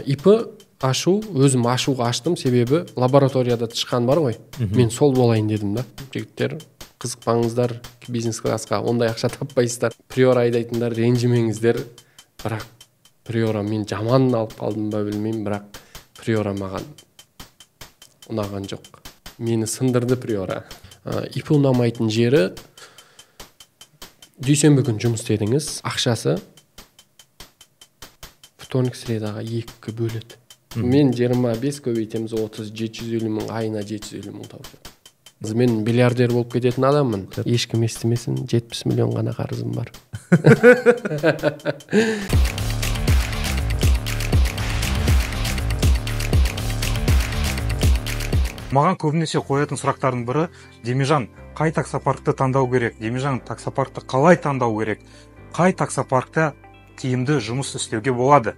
ИП ашу, өзім ашуға аштым, себебі лабораторияда тышқан бар ғой. Мен сол болайын дедім да. Жігіттер, қызықпаңыздар бизнес-классқа, ондай ақша таппайсыздар. Приора айдайтындар ренжімеңіздер. Бірақ Приора мен жаман алып қалдым ба білмеймін, бірақ Приора маған ұнаған жоқ. Мені сындырды Приора. ИП ұнамайтын жері, дүйсенбі күн жұмыс істедіңіз, ақшасы вторник, средаға 2-ге бөледі. Мен 25 көбейтеміз 30, 750 мың, айына 750 мың тауып жатырмын. Мен миллиардер болып кететін адаммын. Ешкім естімесін, 70 миллион ғана қарызым бар. Маған көбінесе қоятын сұрақтардың бірі: Демижан, қай таксопаркті таңдау керек? Демижан, таксопаркті қалай таңдау керек? Қай таксопаркта тиімді жұмыс істеуге болады?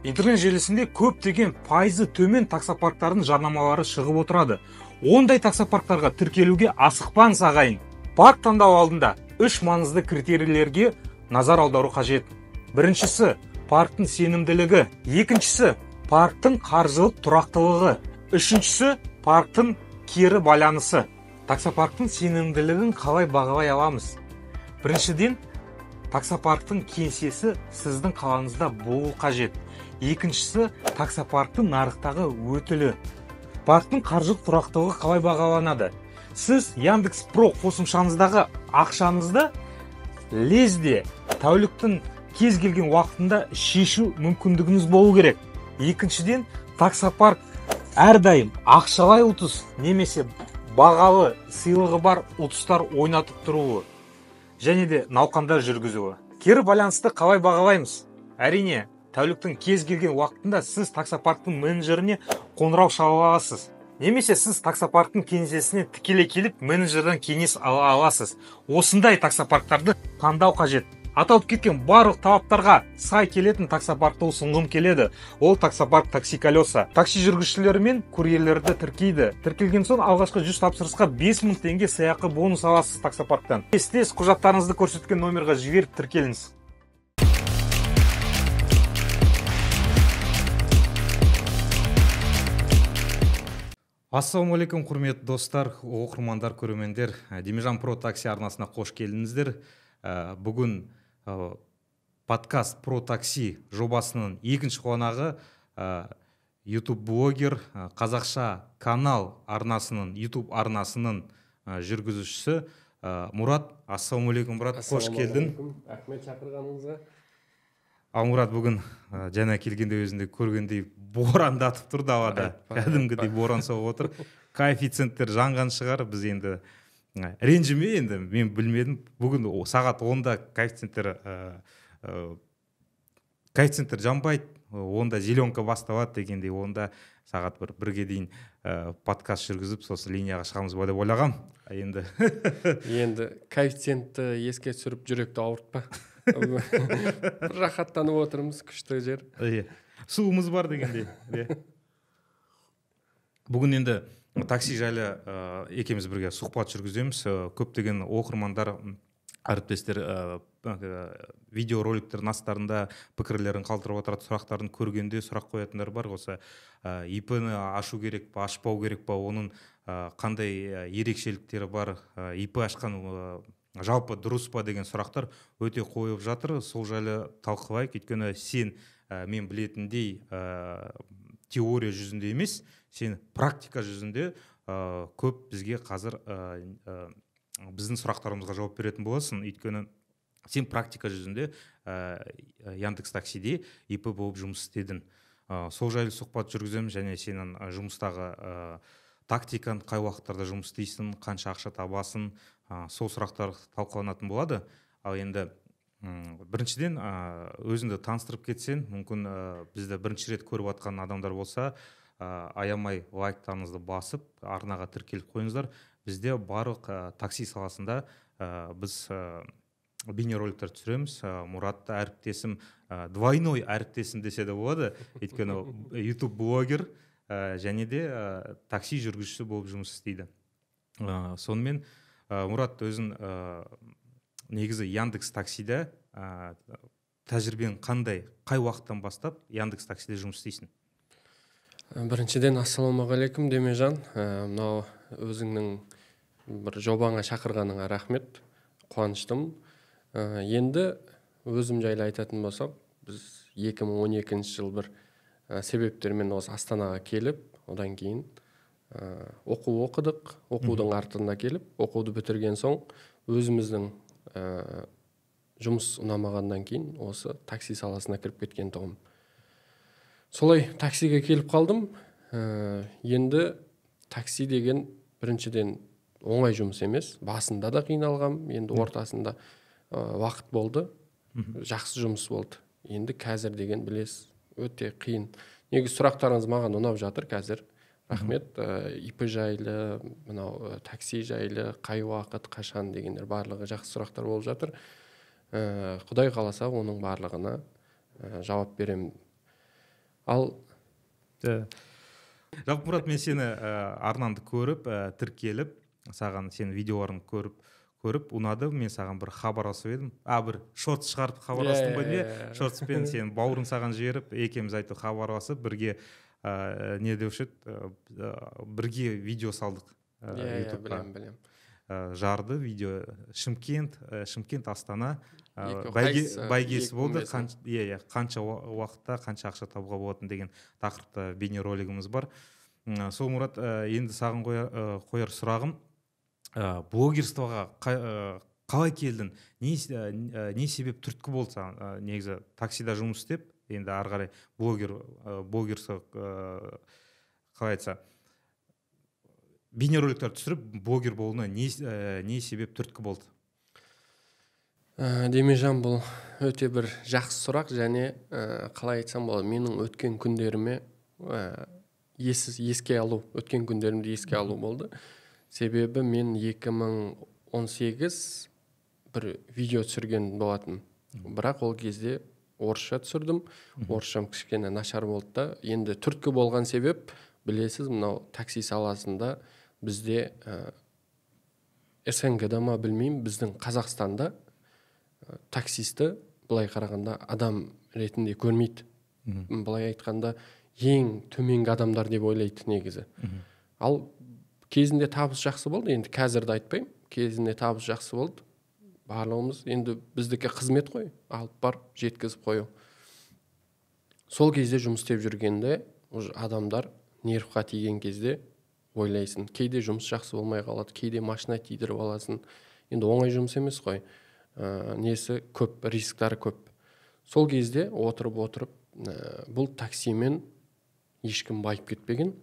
Интернет желісінде көптеген пайызы төмен таксопарктардың жарнамалары шығып отырады. Ондай таксопарктарға тіркелуге асықпаңыз, ағайын. Парк таңдау алдында үш маңызды критерийлерге назар аудару қажет. Біріншісі парктың сенімділігі, екіншісі парктың қаржылық тұрақтылығы, үшіншісі парктың кері байланысы. Таксопарктың сенімділігін қалай бағалай аламыз? Біріншіден, таксопарктың кеңсесі сіздің қалаңызда болу қажет. Екіншісі, таксопарктың нарықтағы өтілі. Парктың қаржылық тұрақтылығы қалай бағаланады? Сіз Яндекс Про қосымшаңыздағы ақшаңызды лезде тәуліктің кез келген уақытында шешу мүмкіндігіңіз болу керек. Екіншіден, таксопарк әрдайым ақшалай ұтыс немесе бағалы сыйлығы бар ұтыстар ойнатып тұруы және де науқандар жүргізуі. Кері байланысты қалай бағалаймыз? Әрине, тәуліктің кез келген уақытында сіз таксопарктың менеджеріне қоңырау шала аласыз. Немесе сіз таксопарктың кеңсесіне тікелей келіп менеджерден кеңес ала аласыз. Осындай таксопарктарды таңдау қажет. Аталып кеткен барлық талаптарға сай келетін таксопаркты ұсынғым келеді. Ол таксопарк Такси Колеса. Такси жүргізушілері мен курьерлерді тіркейді. Тіркелген соң алғашқы 100 тапсырысқа 5000 теңге сыйақы бонус аласыз таксопарктан. Тез құжаттарыңызды көрсеткен номерға жіберіп тіркеліңіз. Ассалаумағалейкум, құрметті достар, оқырмандар, көрермендер. Демижан Про Такси арнасына қош келдіңіздер. Бүгін подкаст Про Такси жобасының екінші қонағы YouTube блогер, қазақша канал арнасының, YouTube арнасының жүргізушісі Мұрат. Ассалаумағалейкум, Мұрат, қош келдің. Рахмет шақырғаныңызға. Ал Мұрат, бүгін жаңа келгенде өзінде көргендей борандатып тұр далада. Кәдімгідей боран соғып отыр. Коэффициенттер жанған шығар, біз енді ренжіме, енді мен білмедім. Бүгін сағат 10-да коэффициенттер жанбайды, 10-да зеленка басталады дегендей, 10-да сағат 1-ге дейін подкаст жүргізіп, сосын линияға шығамыз ба деп ойлағам. Енді енді коэффициентті еске түсіріп жүректі ауыртпа. Рахаттанып отырмыз, күшті жер. Суымыз бар дегендей. Бүгін енді такси жайлы екеуміз бірге сұхбат жүргіземіз. Көптеген оқырмандар, әріптестер видеороликтердің астарында пікірлерін қалдырып отырады, сұрақтарын көргенде сұрақ қоятындар бар. Осы ИП-ні ашу керек па, ашпау керек па, оның қандай ерекшеліктері бар, ИП ашқан жалпы дұрыс па деген сұрақтар өте қойып жатыр. Сол жайлы талқылайық. Өйткені сен, мен білетіндей, теория жүзінде емес, сен практика жүзінде көп бізге қазір біздің сұрақтарымызға жауап беретін боласың. Өйткені сен практика жүзінде Яндекс Таксиде ИП болып жұмыс істедің. Сол жайлы сұхбат жүргіземін және сенің жұмыстағы тактикаң, қай уақыттарда жұмыс істейсің, қанша ақша табасың, сол сұрақтар талқыланатын болады. Ал енді біріншіден өзіңді таныстырып кетсең, мүмкін бізді бірінші рет көріп жатқан адамдар болса, аямай лайктарыңызды басып, арнаға тіркеліп қойыңыздар. Бізде барлық такси саласында біз бейнероликтер түсіреміз. Мұрат та әріптесім, двойной әріптесім десе де болады. Өйткені YouTube блогер және де такси жүргізушісі болып жұмыс істейді. Сонымен Мұрат, өзің негізі Яндекс Таксиде Тәжірибең қандай? Қай уақыттан бастап Яндекс Таксиде жұмыс істейсің? Біріншіден, ассалаумағалейкум, Демежан. Мынау өзіңнің бір жобаңа шақырғаныңа рахмет, қуаныштымын. Енді өзім жайлы айтатын болсақ, біз 2012 жыл бір себептермен осы Астанаға келіп, одан кейін оқу оқыдық. Оқудың артында келіп, оқуды бітірген соң өзіміздің жұмыс ұнамағаннан кейін осы такси саласына кіріп кеткен тұғым. Солай таксиге келіп қалдым. Енді такси деген біріншіден оңай жұмыс емес. Басында да қиналғам, енді ортасында уақыт болды, жақсы жұмыс болды. Енді қазір деген білесіз, өте қиын. Негізі сұрақтарыңыз маған ұнап жатыр қазір. Рахмет. ИП жайлы, мынау такси жайлы, қай уақыт, қашан дегендер барлығы жақсы сұрақтар болып жатыр. Құдай қаласа, оның барлығына жауап беремін. Ал Жалпы, Мұрат, мен сені арнаңды көріп, тіркеліп, саған сенің видеоларыңды көріп ұнады. Мен саған бір хабарласып едім, бір шортс шығарып хабарластым ғой, не шортспен сенің бауырың саған жіберіп, екеуміз айтып хабарласып, бірге не деуші еді, бірге видео салдық. Иә, білемін, білемін. Жарды видео Шымкент, Шымкент Астана бәйгесі болды. Иә, қанша уақытта қанша ақша табуға болатын деген тақырыпта бейнеролигіміз бар. Сол, Мұрат, енді саған қояр сұрағым: блогерствоға қалай келдің? Не себеп түрткі болды саған? Негізі таксида жұмыс істеп, енді ары қарай блогерство, қалай айтса, бейнероликтер түсіріп, блогер болуына не себеп түрткі болды? Демежан, бұл өте бір жақсы сұрақ және қалай айтсам болады, менің өткен күндеріме еске алу, өткен күндерімді еске алу болды. Себебі мен 2018 бір видео түсірген болатын. Бірақ ол кезде орысша түсірдім. Орысшам кішкене нашар болды да. Енді түрткі болған себеп, білесіз, мынау такси саласында бізде СНГ-да ма білмеймін, біздің Қазақстанда таксисті былай қарағанда адам ретінде көрмейді. Былай айтқанда, ең төменгі адамдар деп ойлайды негізі. Ал кезінде табыс жақсы болды, енді қазірді айтпаймын, кезінде табыс жақсы болды. Барлығымыз енді біздікі қызмет қой, алып барып жеткізіп қою. Сол кезде жұмыс істеп жүргенде уже адамдар нервқа тиген кезде ойлайсың, кейде жұмыс жақсы болмай қалады, кейде машина тидіріп аласың. Енді оңай жұмыс емес қой. Несі көп, рисктары көп. Сол кезде отырып отырып, бұл таксимен ешкім байып кетпеген.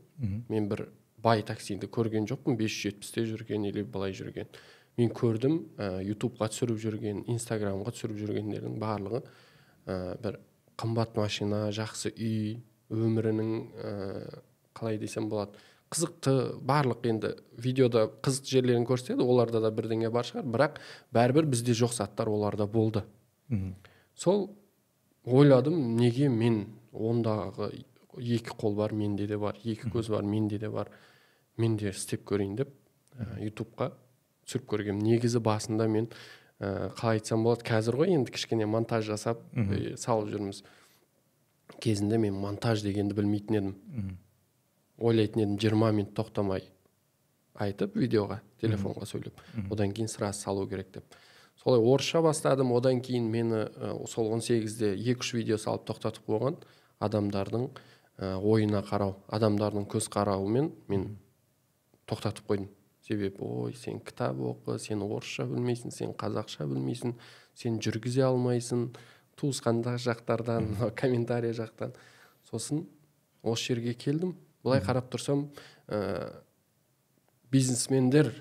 Мен бір бай таксиді көрген жоқпын, 570-те жүрген или былай жүрген. Мен көрдім, Ютубқа түсіріп жүрген, Инстаграмға түсіріп жүргендердің барлығы бір қымбат машина, жақсы үй, өмірінің қалай десем болады, қызықты, барлық енді видеода қызықты жерлерін көрсетеді, оларда да бірдеңе бар шығар, бірақ бәрібір бізде жоқ заттар оларда болды. Сол ойладым, неге мен ондағы екі қол бар, менде де бар, екі көз бар, менде де бар, мен де істеп көрейін деп Ютубқа түсіріп көргенмін. Негізі басында мен қалай айтсам болады, қазір ғой енді кішкене монтаж жасап салып жүрміз. Кезінде мен монтаж дегенді білмейтін едім. Ойлайтын едім, 20 минут тоқтамай айтып видеоға, телефонға сөйлеп, одан кейін сразу салу керек деп. Солай орысша бастадым, одан кейін мені сол 18-де 2-3 видео салып тоқтатып қойған адамдардың ойына қарау, адамдардың көз қарауымен мен тоқтатып қойдым. Себебі, ой, сен кітап оқы, сен орысша білмейсің, сен қазақша білмейсің, сен жүргізе алмайсың, туысқандар жақтардан, комментарий жақтан. Сосын осы жерге келдім. Былай қарап тұрсам, бизнесмендер,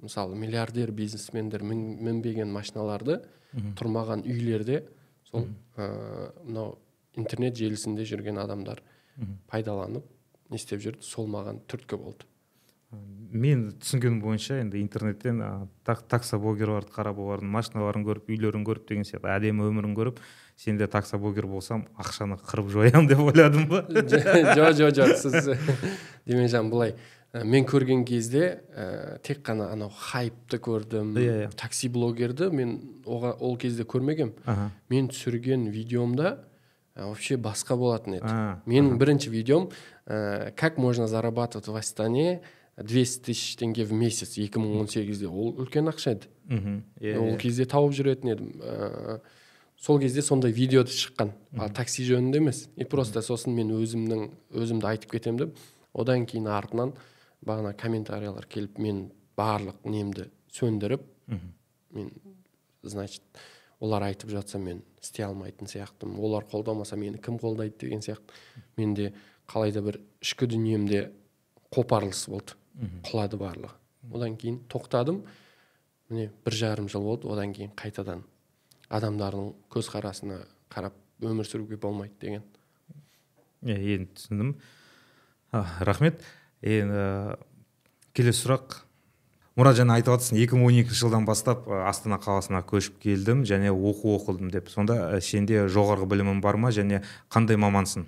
мысалы, миллиардер бизнесмендер мінбеген машиналарды, тұрмаған үйлерде сол мынау интернет желісінде жүрген адамдар пайдаланып, не істеп жүрді, сол маған түрткі болды. Мен түсінгенім бойынша, енді интернеттен таксоблогерларды қарап, олардың машиналарын көріп, үйлерін көріп деген сияқты әдемі өмірін көріп, сен де таксоблогер болсам, ақшаны қырып жоямын деп ойладың ба? Жоқ, жоқ, жоқ, сіз, Демежан, былай Мен көрген кезде тек қана анау хайпты көрдім. Иә, иә. Такси блогерді мен ол кезде көрмегем. Мен түсірген видеомда вообще басқа болатын еді. Менің бірінші видеом «Как можно зарабатывать в Астане 200 тысяч тенге в месяц» 2018-де. Ол үлкен ақша еді. Иә. Ол кезде тауып жүретін едім. Сол кезде сондай видео шыққан, а такси жөнінде емес. И просто сосын мен өзімнің өзімді айтып кетемін деп, одан кейін артынан бағана комментариялар келіп, мен барлық немді сөндіріп, мен, значит, олар айтып жатса, мен істей алмайтын сияқтымын, олар қолдамаса, мені кім қолдайды деген сияқты. Менде қалай да бір ішкі дүниемде қопарылыс болды, құлады барлығы. Одан кейін тоқтадым. Міне, 1,5 жыл болды. Одан кейін қайтадан адамдардың көзқарасына қарап өмір сүруге болмайды деген. Иә, енді түсіндім. Рахмет. Енді келесі сұрақ. Мұрат, жаңа айтып жатырсың, 2012 жылдан бастап Астана қаласына көшіп келдім және оқу оқыдым деп. Сонда сенде жоғарғы білімің бар ма және қандай мамансың?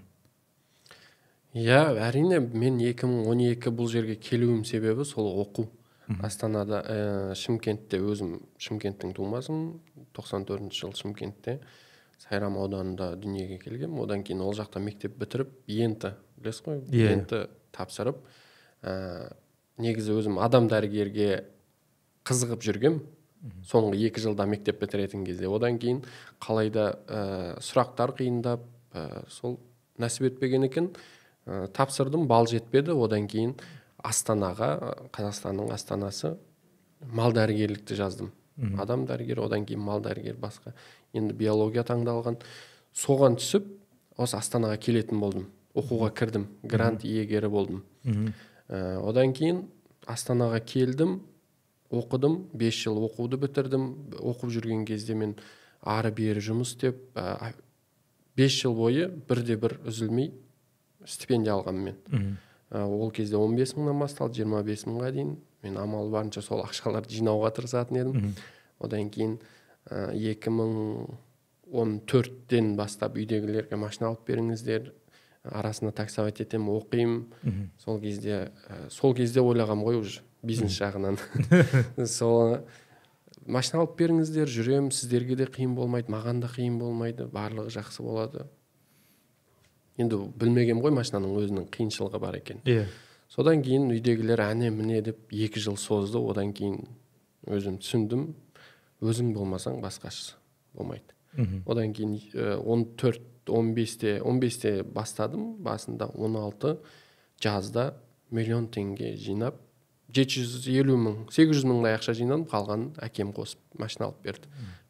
Иә, әрине. Мен 2012 бұл жерге келуім себебі сол оқу. Астанада, Шымкентте, өзім Шымкенттің тумасымын. 94 жыл Шымкентте, Сайрам ауданында дүниеге келгенмін. Одан кейін ол жақта мектеп бітіріп, ЕНТ білесіз ғой? Иә. ЕНТ тапсырып, негізі өзім адам дәрігерге қызығып жүргем соңғы 2 жылда мектеп бітіретін кезде. Одан кейін қалайда сұрақтар қиындап, сол нәсіп етпеген екен. Тапсырдым, бал жетпеді. Одан кейін Астанаға, Қазақстанның астанасы, мал дәрігерлікті жаздым. Адам дәрігер, одан кейін мал дәрігер, басқа енді биология таңдалған. Соған түсіп, осы Астанаға келетін болдым, оқуға кірдім, грант иегері болдым. Одан кейін Астанаға келдім, оқыдым, 5 жыл оқуды бітірдім. Оқып жүрген кезде мен ары бері жұмыс істеп, 5 жыл бойы бірде бір үзілмей стипендия алғанмын мен. Ол кезде 15 мыңнан басталды, 25 мыңға дейін. Мен амал барынша сол ақшаларды жинауға тырысатын едім. Одан кейін 2014-тен бастап үйдегілерге машина алып беріңіздер, арасында таксовать етемін, оқимын. Сол кезде ойлағам ғой уже бизнес жағынан. Сол машина алып беріңіздер, жүрем, сіздерге де қиын болмайды, маған да қиын болмайды, барлығы жақсы болады. Енді білмегем ғой машинаның өзінің қиыншылығы бар екен. Содан кейін үйдегілер әне міне деп 2 жыл созды. Одан кейін өзім түсіндім, өзің болмасаң, басқасы болмайды. Одан кейін 14, 15-те, 15-те бастадым басында. 16 жазда миллион теңге жинап, 750 мың, 800 мыңдай ақша жинадым. Қалғанын әкем қосып, машина алып берді.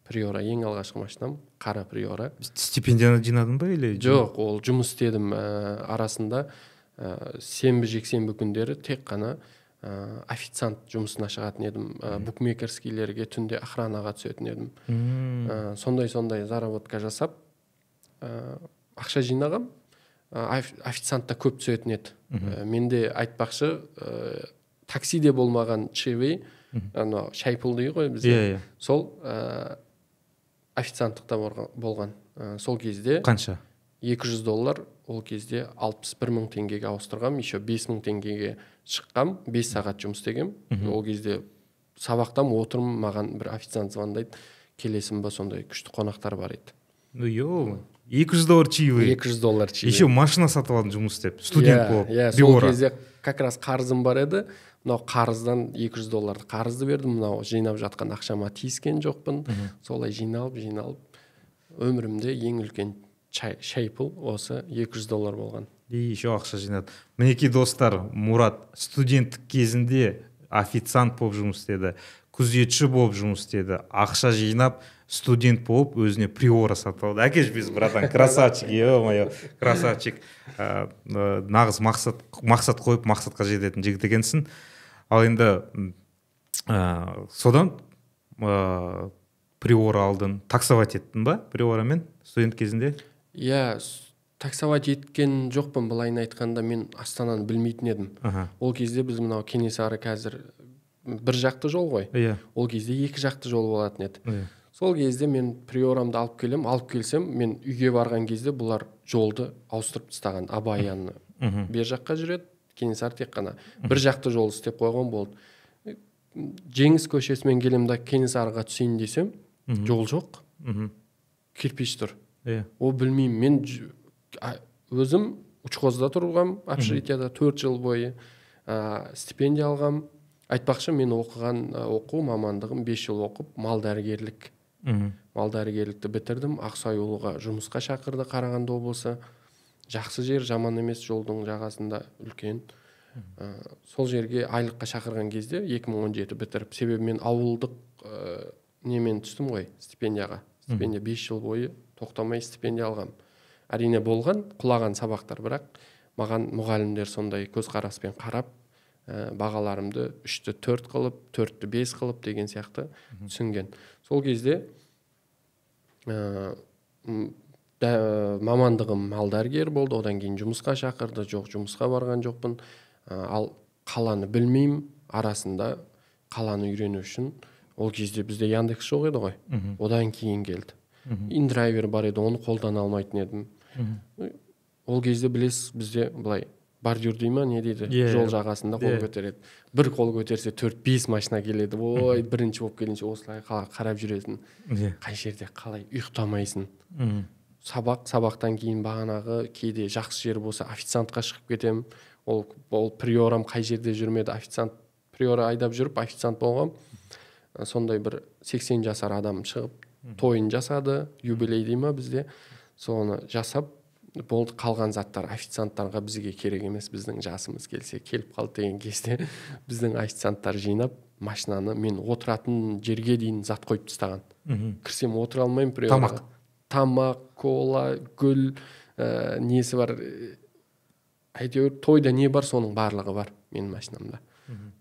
Приора, ең алғашқы машинам қара Приора. Стипендияны жинадың ба или? Жоқ, ол жұмыс істедім. Арасында сенбі, жексенбі күндері тек қана официант жұмысына шығатын едім, букмекерскийлерге түнде охранаға түсетін едім. Сондай сондай заработка жасап, ақша жинағам. Официант та көп түсетін еді. Менде, айтпақшы, таксиде болмаған чаевой, анау шай пұл дейді ғой бізде, иә иә сол официанттықта болған. Сол кезде Қанша? 200 доллар. Ол кезде 61 мың теңгеге ауыстырғам. Еще 5 мың теңгеге шыққам, 5 сағат жұмыс істегем. Ол кезде сабақтан отырмын, маған бір официант звондайды: «Келесің ба, сондай күшті қонақтар бар еді». Ну ё, 200 доллар чаевые. 200 доллар чаевые. Еще машина сатып алдың жұмыс істеп, студент болып. Иә, сол Приора. кезде как раз қарызым бар еді. Мынау қарыздан 200 долларды қарызды бердім, мынау жинап жатқан ақшама тиіскен жоқпын. Солай жиналып, жиналып, өмірімде ең үлкен шай пұл осы 200 доллар болған. И еще ақша жинады. Мінекей, достар, Мурат студенттік кезінде официант болып жұмыс істеді, күзетші болып жұмыс істеді, ақша жинап, студент болып өзіне Приора сатып алды. Әкеш без, братан, красавчик, е мое, красавчик. Нағыз мақсат қойып, мақсатқа жететін жігіт екенсің. Ал енді содан Приора алдың, таксовать еттің ба Приорамен студент кезінде? Иә, таксовать еткен жоқпын. Былайын айтқанда, мен Астананы білмейтін едім. Ол кезде біз мынау Кенесары, қазір бір жақты жол ғой, ол кезде екі жақты жол болатын еді. Сол кезде мен Приорамды алып келем, алып келсем, мен үйге барған кезде бұлар жолды ауыстырып тастаған, Абаяны бер жаққа жүреді. Кенесары тек қана бір жақты жол істеп қойған болды. Жеңіс көшесімен келемін да, Кенесарыға түсейін десем, жол жоқ, кирпич тұр. О, білмеймін, мен өзім учхозда тұрғам, общежитияда 4 жыл бойы, стипендия алғам. Айтпақшы, мен оқыған оқу мамандығым 5 жыл оқып, мал дәрігерлік. Мал дәрігерлікті бітірдім. Ақсай-Ұлыға жұмысқа шақырды, Қарағанды облысы. Жақсы жер, жаман емес, жолдың жағасында үлкен. Сол жерге айлыққа шақырған кезде 2017 бітіріп, себебі мен ауылдық немен түстім ғой, стипендияға. Стипендия 5 жыл бойы тоқтамай стипендия алғам. Әрине болған, құлаған сабақтар, бірақ маған мұғалімдер сондай көзқараспен қарап, бағаларымды 3-ті 4 қылып, 4-ті 5 қылып деген сияқты түсінген. Сол кезде мамандығым мал дәрігер болды, одан кейін жұмысқа шақырды, жоқ, жұмысқа барған жоқпын. Ал қаланы білмеймін, арасында қаланы үйрену үшін ол кезде бізде Яндекс жоқ еді ғой, одан кейін келді. Индрайвер бар еді, оны қолдана алмайтын едім. Ол кезде білесіз, бізде былай бордюр дей ма, не дейді, жол жағасында қол көтереді. Бір қол көтерсе 4-5 машина келеді. Ой, бірінші болып келгенше осылай қарап жүресің. Қай жерде қалай ұйықтамайсың. Сабақтан кейін бағанағы кейде жақсы жер болса официантқа шығып кетемін. Ол приорам қай жерде жүрмеді, официант приора айдап жүріп официант болғам. Сондай бір 80 жасар адам шығып тойын жасады, юбилей дей ма бізде, соны жасап болды. Қалған заттар официанттарға бізге керек емес, біздің жасымыз келсе келіп қалды деген кезде біздің официанттар жинап машинаны мен отыратын жерге дейін зат қойып тастаған. Кірсем отыра алмаймын. Приораға. Тамақ, кола, гүл, несі бар, әйтеуір тойда не бар, соның барлығы бар менің машинамда.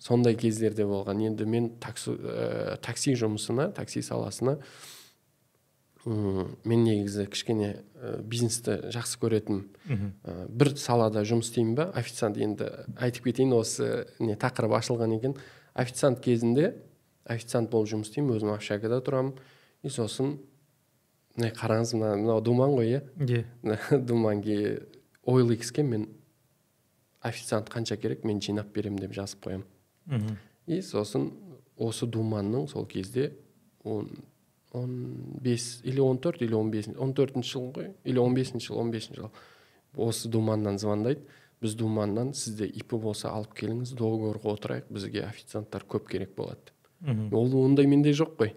Сондай кездерде болған. Енді мен такси жұмысына, такси саласына мен негізі кішкене бизнесті жақсы көретін. Бір салада жұмыс істеймін ба, официант, енді айтып кетейін, осы не тақырып ашылған екен. Официант кезінде официант болып жұмыс істеймін, өзім общагада тұрамын. И сосын мына қараңыз, мынау Думан ғой, иә? Думанге OLX-ке мен официант қанша керек, мен жинап беремін деп жазып қоямын. И сосын осы Думанның сол кезде 15 или 14 или 15, 14 жыл ғой, или 15 жыл, 15 жыл. Осы Думаннан звондайды. Біз Думаннан, сізде ИП болса алып келіңіз, договорға отырайық, бізге официанттар көп керек болады. Ол ондай менде жоқ қой.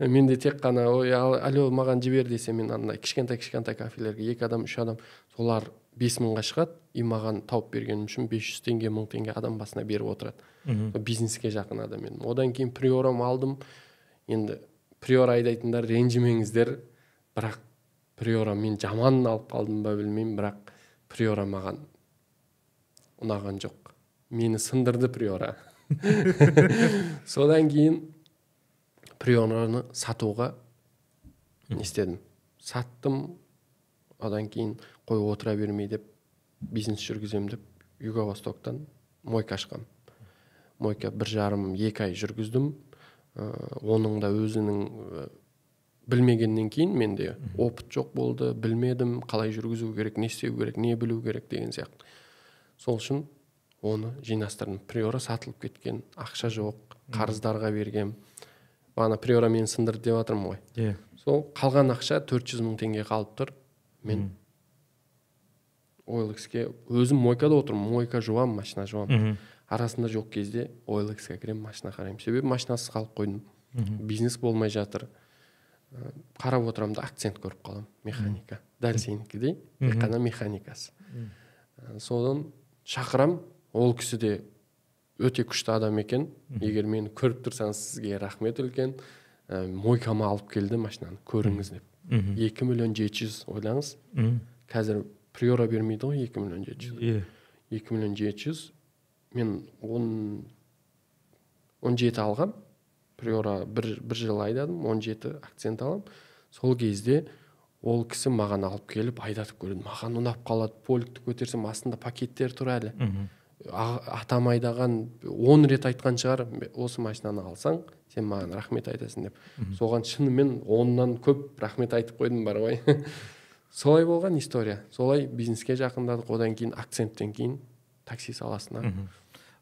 Менде тек қана ой, алло, маған жібер десе, мен андай кішкентай-кішкентай кафелерге 2 адам, 3 адам, солар 5000-ға шығады, и маған тауып бергенім үшін 500 теңге, 1000 теңге адам басына беріп отырады. Бизнеске жақын адам едім. Одан кейін приорам алдым. Енді приора айдайтындар ренжімеңіздер, бірақ приора мен жаман алып қалдым ба білмеймін, бірақ приора маған ұнаған жоқ. Мені сындырды приора. Содан кейін приораны сатуға не істедім? Саттым. Одан кейін қой отыра бермей деп бизнес жүргіземін деп Юго-Востоктан мойка ашқам. Мойка 1,5-2 ай жүргіздім. Оның да өзінің білмегеннен кейін менде опыт жоқ болды, білмедім қалай жүргізу керек, не істеу керек, не білу керек деген сияқты. Сол үшін оны жинастырдым. Приора сатылып кеткен, ақша жоқ, қарыздарға бергем. Бағана приора мені сындырды деп жатырмын ғой. Сол қалған ақша 400 000 теңге қалып тұр. Мен OLX-ке өзім мойкада отырмын, мойка жуам, машина жуам. Арасында жоқ кезде OLX-ке кіремін, машина қараймын. Себебі машинасыз қалып қойдым. Бизнес болмай жатыр. Қарап отырамын да акцент көріп қаламын. Механика. Дәл сенікідей, тек қана механикасы. Содан шақырам, ол кісі де өте күшті адам екен. Егер мені көріп тұрсаңыз, сізге рахмет үлкен. Мойкама алып келді машинаны, көріңіз деп. 2 700 000 ойлаңыз. Қазір приора бермейді ғой 2 700 000. 2 700 000. Мен 17 алғам. Приора бір жыл айдадым, 17 акцент алам. Сол кезде ол кісі маған алып келіп айдатып көрді. Маған ұнап қалады, поликті көтерсем астында пакеттер тұр әлі. Атам айдаған 10 рет айтқан шығар, осы машинаны алсаң, сен маған рахмет айтасың деп. Соған шынымен 10-нан көп рахмет айтып қойдым бар ғой. Солай болған история. Солай бизнеске жақындадық. Одан кейін акценттен кейін Такси саласына.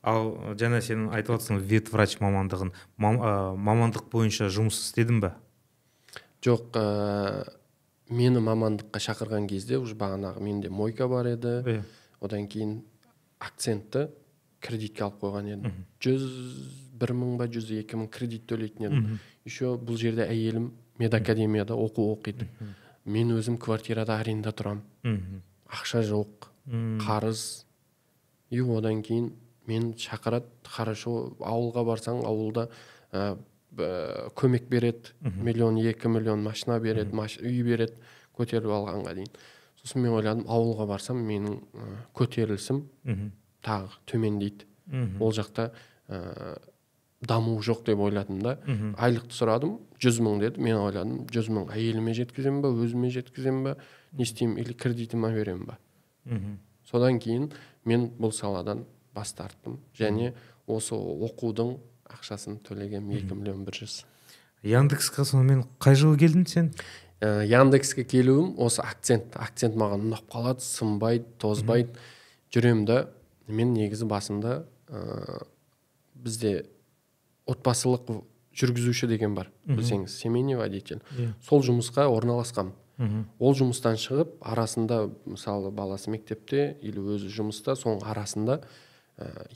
Ал жаңа сен айтып жатрсың, ветврач мамандығын, мамандық бойынша жұмыс істедің бе? Жоқ, мені мамандыққа шақырған кезде уже бағанағы менде мойка бар еді. Одан кейін Акцентті кредитке алып қойған едім. 101 мың ба, 102 мың кредит төлейтін едім. Еще бұл жерде әйелім медакадемияда оқу оқиды. Мен өзім квартирада аренда тұрамын. Ақша жоқ, қарыз. И одан кейін мен шақырады, хорошо, ауылға барсаң, ауылда көмек береді, миллион, 2 миллион машина береді, үй береді көтеріп алғанға дейін. Сосын мен ойладым, ауылға барсам, менің көтерілісім тағы төмендейді. Ол жақта даму жоқ деп ойладым да. Айлықты сұрадым, 100 мың деді. Мен ойладым, 100 мың әйеліме жеткіземін ба, өзіме жеткіземін ба, не істеймін, или кредитіме беремін ба? Содан кейін мен бұл саладан бас тарттым және осы оқудың ақшасын төлегем, 2 миллион 100. Яндексқа сонымен қай жылы келдің сен? Яндекске келуім осы Акцент. Акцент маған ұнап қалады, сынбайды, тозбайды, жүремін да. Мен негізі басында бізде отбасылық жүргізуші деген бар, білсеңіз, семейный водитель. Сол жұмысқа орналасқанмын. Ол жұмыстан шығып, арасында, мысалы, баласы мектепте или өзі жұмыста, соның арасында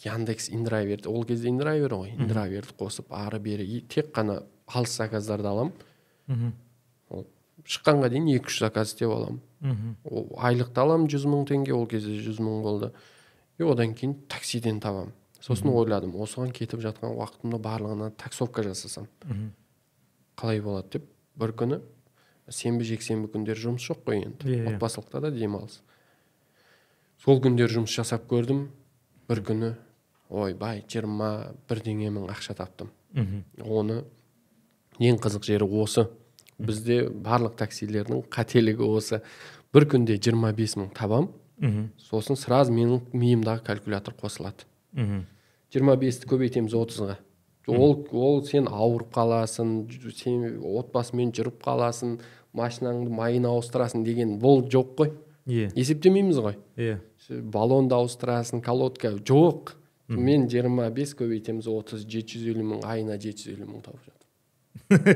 Яндекс, Индрайверді, ол кезде Индрайвер ғой, Индрайверді қосып, ары бері и тек қана алыс заказдарды аламын. Ол шыққанға дейін екі үш заказ істеп аламын. Ол айлықты аламын, 100 мың теңге, ол кезде 100 мың болды. И одан кейін таксиден табамын. Сосын ойладым, осыған кетіп жатқан уақытымда барлығына таксовка жасасам қалай болады деп. Бір күні, сенбі, жексенбі күндері жұмыс жоқ қой енді, Иә, иә. отбасылықта да демалыс, сол күндері жұмыс жасап көрдім. Бір күні, ойбай, жиырма бірдеңе мың ақша таптым. Оны ең қызық жері осы, бізде барлық таксилердің қателігі осы: бір күнде 25 мың табам, сосын сразу менің миымдағы калькулятор қосылады. 25-ті көбейтеміз 30-ға. Ол сен ауырып қаласың, сен отбасымен жүріп қаласың, машинаңды майын ауыстырасың деген бұл жоқ қой. Есептемейміз ғой. Баллонды ауыстырасың, колодка жоқ. Мен 25 көбейтеміз 30, 750 мың, айына 750 мың тауып жатырмын.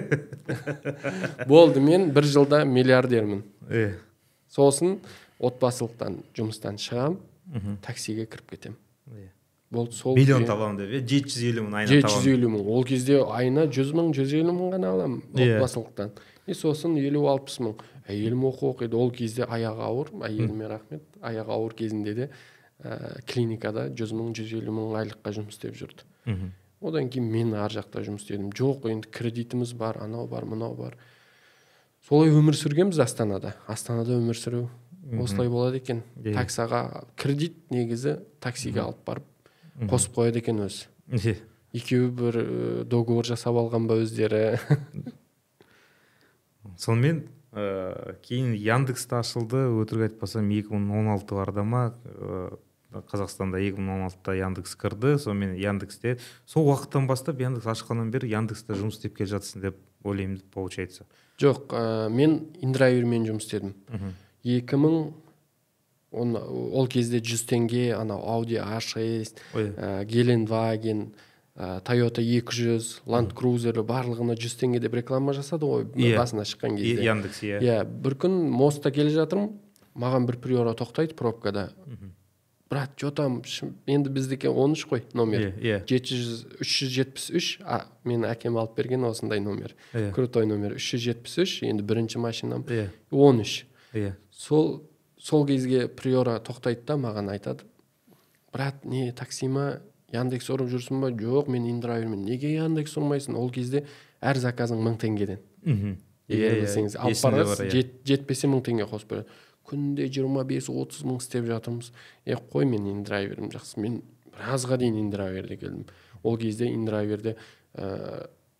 Болды, мен бір жылда миллиардермін. Сосын отбасылықтан жұмыстан шығам, таксиге кіріп кетемін. Болды, сол Миллион табамын деп, иә, 750 мың айына жеті жүз табамын. елу мың. Ол кезде айына 100 мың, 150 мың ғана аламын отбасылықтан. И сосын 50-60 мың. Әйелім оқу оқиды. Ол кезде аяғы ауыр, әйеліме рахмет, аяғы ауыр кезінде де клиникада 100 мың, 150 мың айлыққа жұмыс істеп жүрді. Одан кейін мен ар жақта жұмыс істедім. Жоқ, енді кредитіміз бар, анау бар, мынау бар. Солай өмір сүргенбіз Астанада. Астанада өмір сүру осылай болады екен. Таксаға кредит негізі таксиге алып барып қосып қояды екен өзі. Екеуі бір договор жасап алған ба өздері. Сонымен кейін Яндекста ашылды, өтірік айтпасам, 2016-ларда ма, Қазақстанда 2016-да Яндекс кірді. Сонымен Яндексте сол уақыттан бастап, Яндекс ашқаннан бері Яндекста жұмыс істеп келе жатсың деп ойлаймын, получается. Жоқ, мен Индрайвермен жұмыс істедім. 2010, ол кезде 100 теңге анау Audi A6, Гелендваген, Toyota 200, Land Cruiser, барлығына 100 теңге деп реклама жасады ғой басына шыққан кезде. Яндекс, иә. Иә, бір күн мостта келе жатырмын, маған бір Приора тоқтайды пробкада. Брат, че там? Енді біздікі 13 қой номер. иә иә 700, 373, а менің әкем алып берген осындай номер. Крутой номер 373, енді бірінші машинам 13. Сол кезге Приора тоқтайды да, маған айтады: «Брат, не такси ма, Яндекс ұрып жүрсің ба?» «Жоқ, мен Индрайвермен». «Неге Яндекс ұрмайсың?» Ол кезде әр заказың 1000 теңгеден. Егер Иә, иә, білсеңіз, алып есімде барасыз, бар, иә. Жетпесе 1000 теңге қосып береді. Күнде 25-30 мың істеп жатырмыз. Е, қой, мен Индрайверім жақсы. Мен біразға дейін Индрайверде келдім. Ол кезде Индрайверде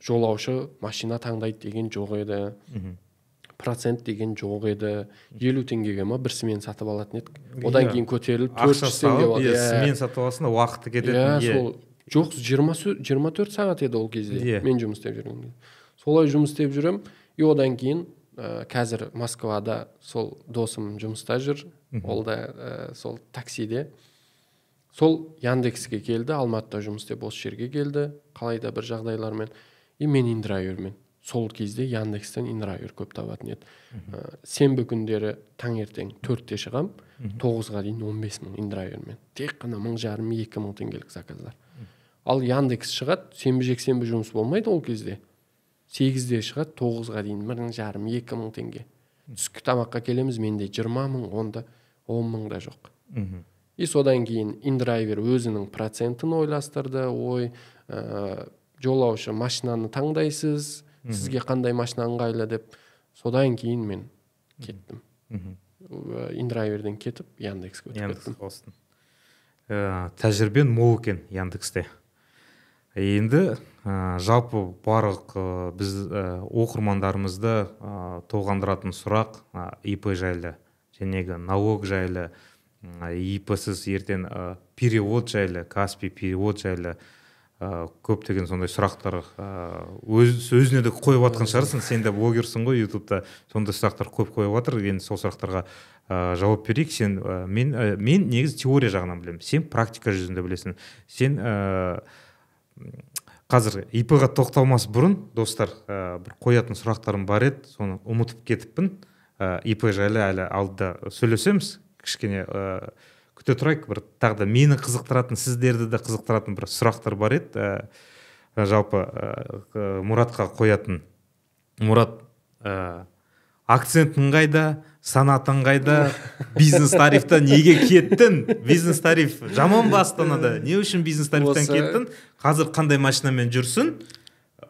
жолаушы машина таңдайды деген жоқ еді. Процент деген жоқ еді. 50 теңгеге ма бір смен сатып алатын едік. Одан кейін көтеріліп төрт Ақша жүз теңге салып, болды. иә, смен сатып аласың да, уақыты кетеді. Иә, сол жоқ, 24 сағат еді ол кезде мен жұмыс істеп жүрген кезде. Солай жұмыс істеп жүремін. И одан кейін қазір Москвада сол досым жұмыста жүр. Ол да сол таксиде. Сол Яндекске келді, Алматыда жұмыс істеп осы жерге келді, қалай да бір жағдайлармен. И мен индрайвермен. Сол кезде Яндекстен индрайвер көп табатын еді. Сенбі күндері таңертең 4-те шығам, 9-ға дейін 15 мың индрайвермен. Тек қана 1500-2 мың теңгелік заказдар. Ал Яндекс шығады, сенбі жексенбі жұмыс болмайды ол кезде. 8-де шығады, 9-ға дейін 1500-2 мың теңге. Түскі тамаққа келеміз, менде 20 мың, онда 10 мың да жоқ. И содан кейін индрайвер өзінің процентін ойластырды. Ой, жолаушы машинаны таңдайсыз, сізге қандай машина ыңғайлы деп. Содан кейін мен кеттім. Индрайверден кетіп, Яндекске өтіп кеттім. Яндекс. Тәжірибең мол екен Яндексте. Енді жалпы барлық біз оқырмандарымызды толғандыратын сұрақ ИП жайлы, жәнегі налог жайлы, ИП-сіз ертең перевод жайлы, Каспи перевод жайлы көптеген сондай сұрақтар өзіне де қойып жатқан шығарсың. Сен де блогерсің ғой ютубта, сондай сұрақтар көп қойып жатыр. Енді сол сұрақтарға жауап берейік. Сен мен негізі теория жағынан білемін, сен практика жүзінде білесің. Сен қазір ИП-ға тоқталмас бұрын, достар, бір қоятын сұрақтарым бар еді, соны ұмытып кетіппін. ИП жайлы әлі алдыда сөйлесеміз, кішкене күте тұрайық. Бір тағы да мені қызықтыратын, сіздерді де қызықтыратын бір сұрақтар бар еді. Жалпы Мұратқа қоятын. Мұрат, акцентің қайда, санатың қайда, бизнес тарифта неге кеттің? Бизнес тариф жаман ба Астанада? Не үшін бизнес тарифтан кеттің? Қазір қандай машинамен жүрсің?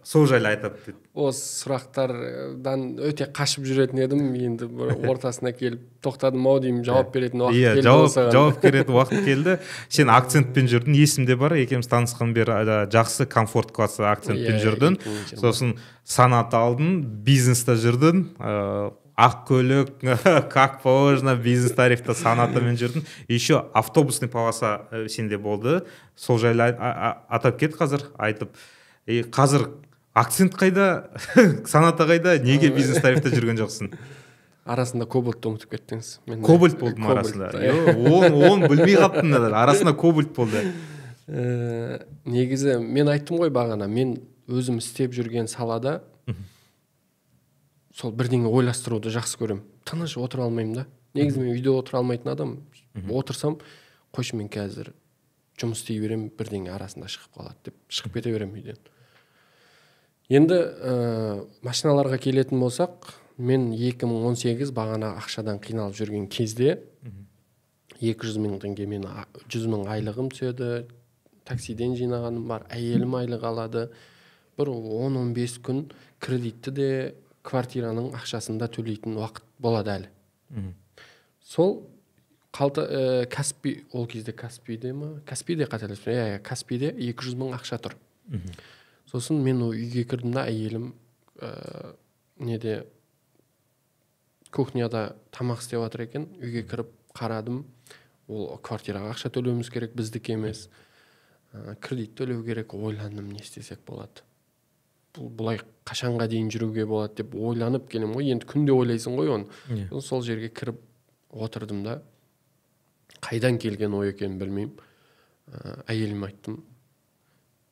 Сол жайлы айтып кет. Осы сұрақтардан өте қашып жүретін едім, енді бір ортасына келіп тоқтадым ау деймін, жауап беретін уақыт келді осыған. Жауап беретін уақыт келді. Сен акцентпен жүрдің, есімде бар, екеуміз танысқан бері жақсы комфорт классы акцентпен жүрдің. Сосын санат алдың, бизнеста жүрдің, ақ көлік, как положено, бизнес тарифта санатымен жүрдің. Еще автобусный полоса сенде болды. Сол жайлы атап кет қазір, айтып. И қазір акцент қайда, саната қайда, неге бизнес тарифта жүрген жоқсың? Арасында кобальтты ұмытып кеттіңіз. Мен Кобальт болды ма арасында? Он білмей қалыптым да, арасында кобальт болды. Негізі мен айттым ғой бағана, мен өзім істеп жүрген салада сол бірдеңе ойластыруды жақсы көремін. Тыныш отыра алмаймын да. Негізі мен үйде отыра алмайтын адам. Отырсам, қойшы мен қазір жұмыс істей беремін, бірдеңе арасында шығып қалады деп шығып кете беремін үйден. Енді машиналарға келетін болсақ, мен 2018 бағана ақшадан қиналып жүрген кезде 200 мың теңге мен 100 мың айлығым түседі, таксиден жинағаным бар, әйелім айлық алады. Бір 10-15 күн кредитті де квартираның ақшасын да төлейтін уақыт болады әлі. Сол қалта, Каспи, ол кезде Каспиде ма? Каспиде қателеспесем, иә, Каспиде 200 мың ақша тұр. Сосын мен ол үйге кірдім да, әйелім неде кухняда тамақ істеп жатыр екен. Үйге кіріп қарадым, ол квартираға ақша төлеуіміз керек, біздікі емес. Кредит төлеу керек, ойландым, не істесек болады. Бұл бұлай қашанға дейін жүруге болады деп ойланып келемін ғой. Енді күнде ойлайсың ғой оны. Сосын сол жерге кіріп отырдым да, қайдан келген ой екенін білмеймін. Әйеліме айттым,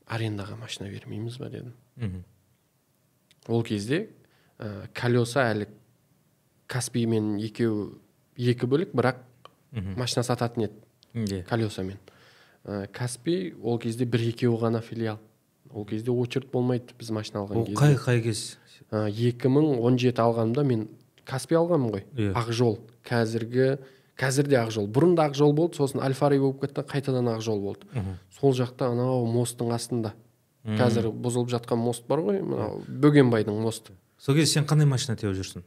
арендаға машина бермейміз ба дедім. Ол кезде колеса әлі Каспиймен екеу екі бөлік, бірақ машина сататын еді колесамен. Каспи ол кезде бір екеу ғана филиал. Ол кезде очередь болмайды біз машина алған Ол кезде. Қай кез? 2017 алғанымда мен Каспи алғанмын ғой. Ақжол. Қазірде Ақжол. Бұрын да Ақжол болды, сосын Альфари болып кетті, қайтадан Ақжол болды. Сол жақта анау мосттың астында. Қазір бұзылып жатқан мост бар ғой, мынау Бөгенбайдың мосты. Сол кезде сен қандай машина теуіп жүрсің?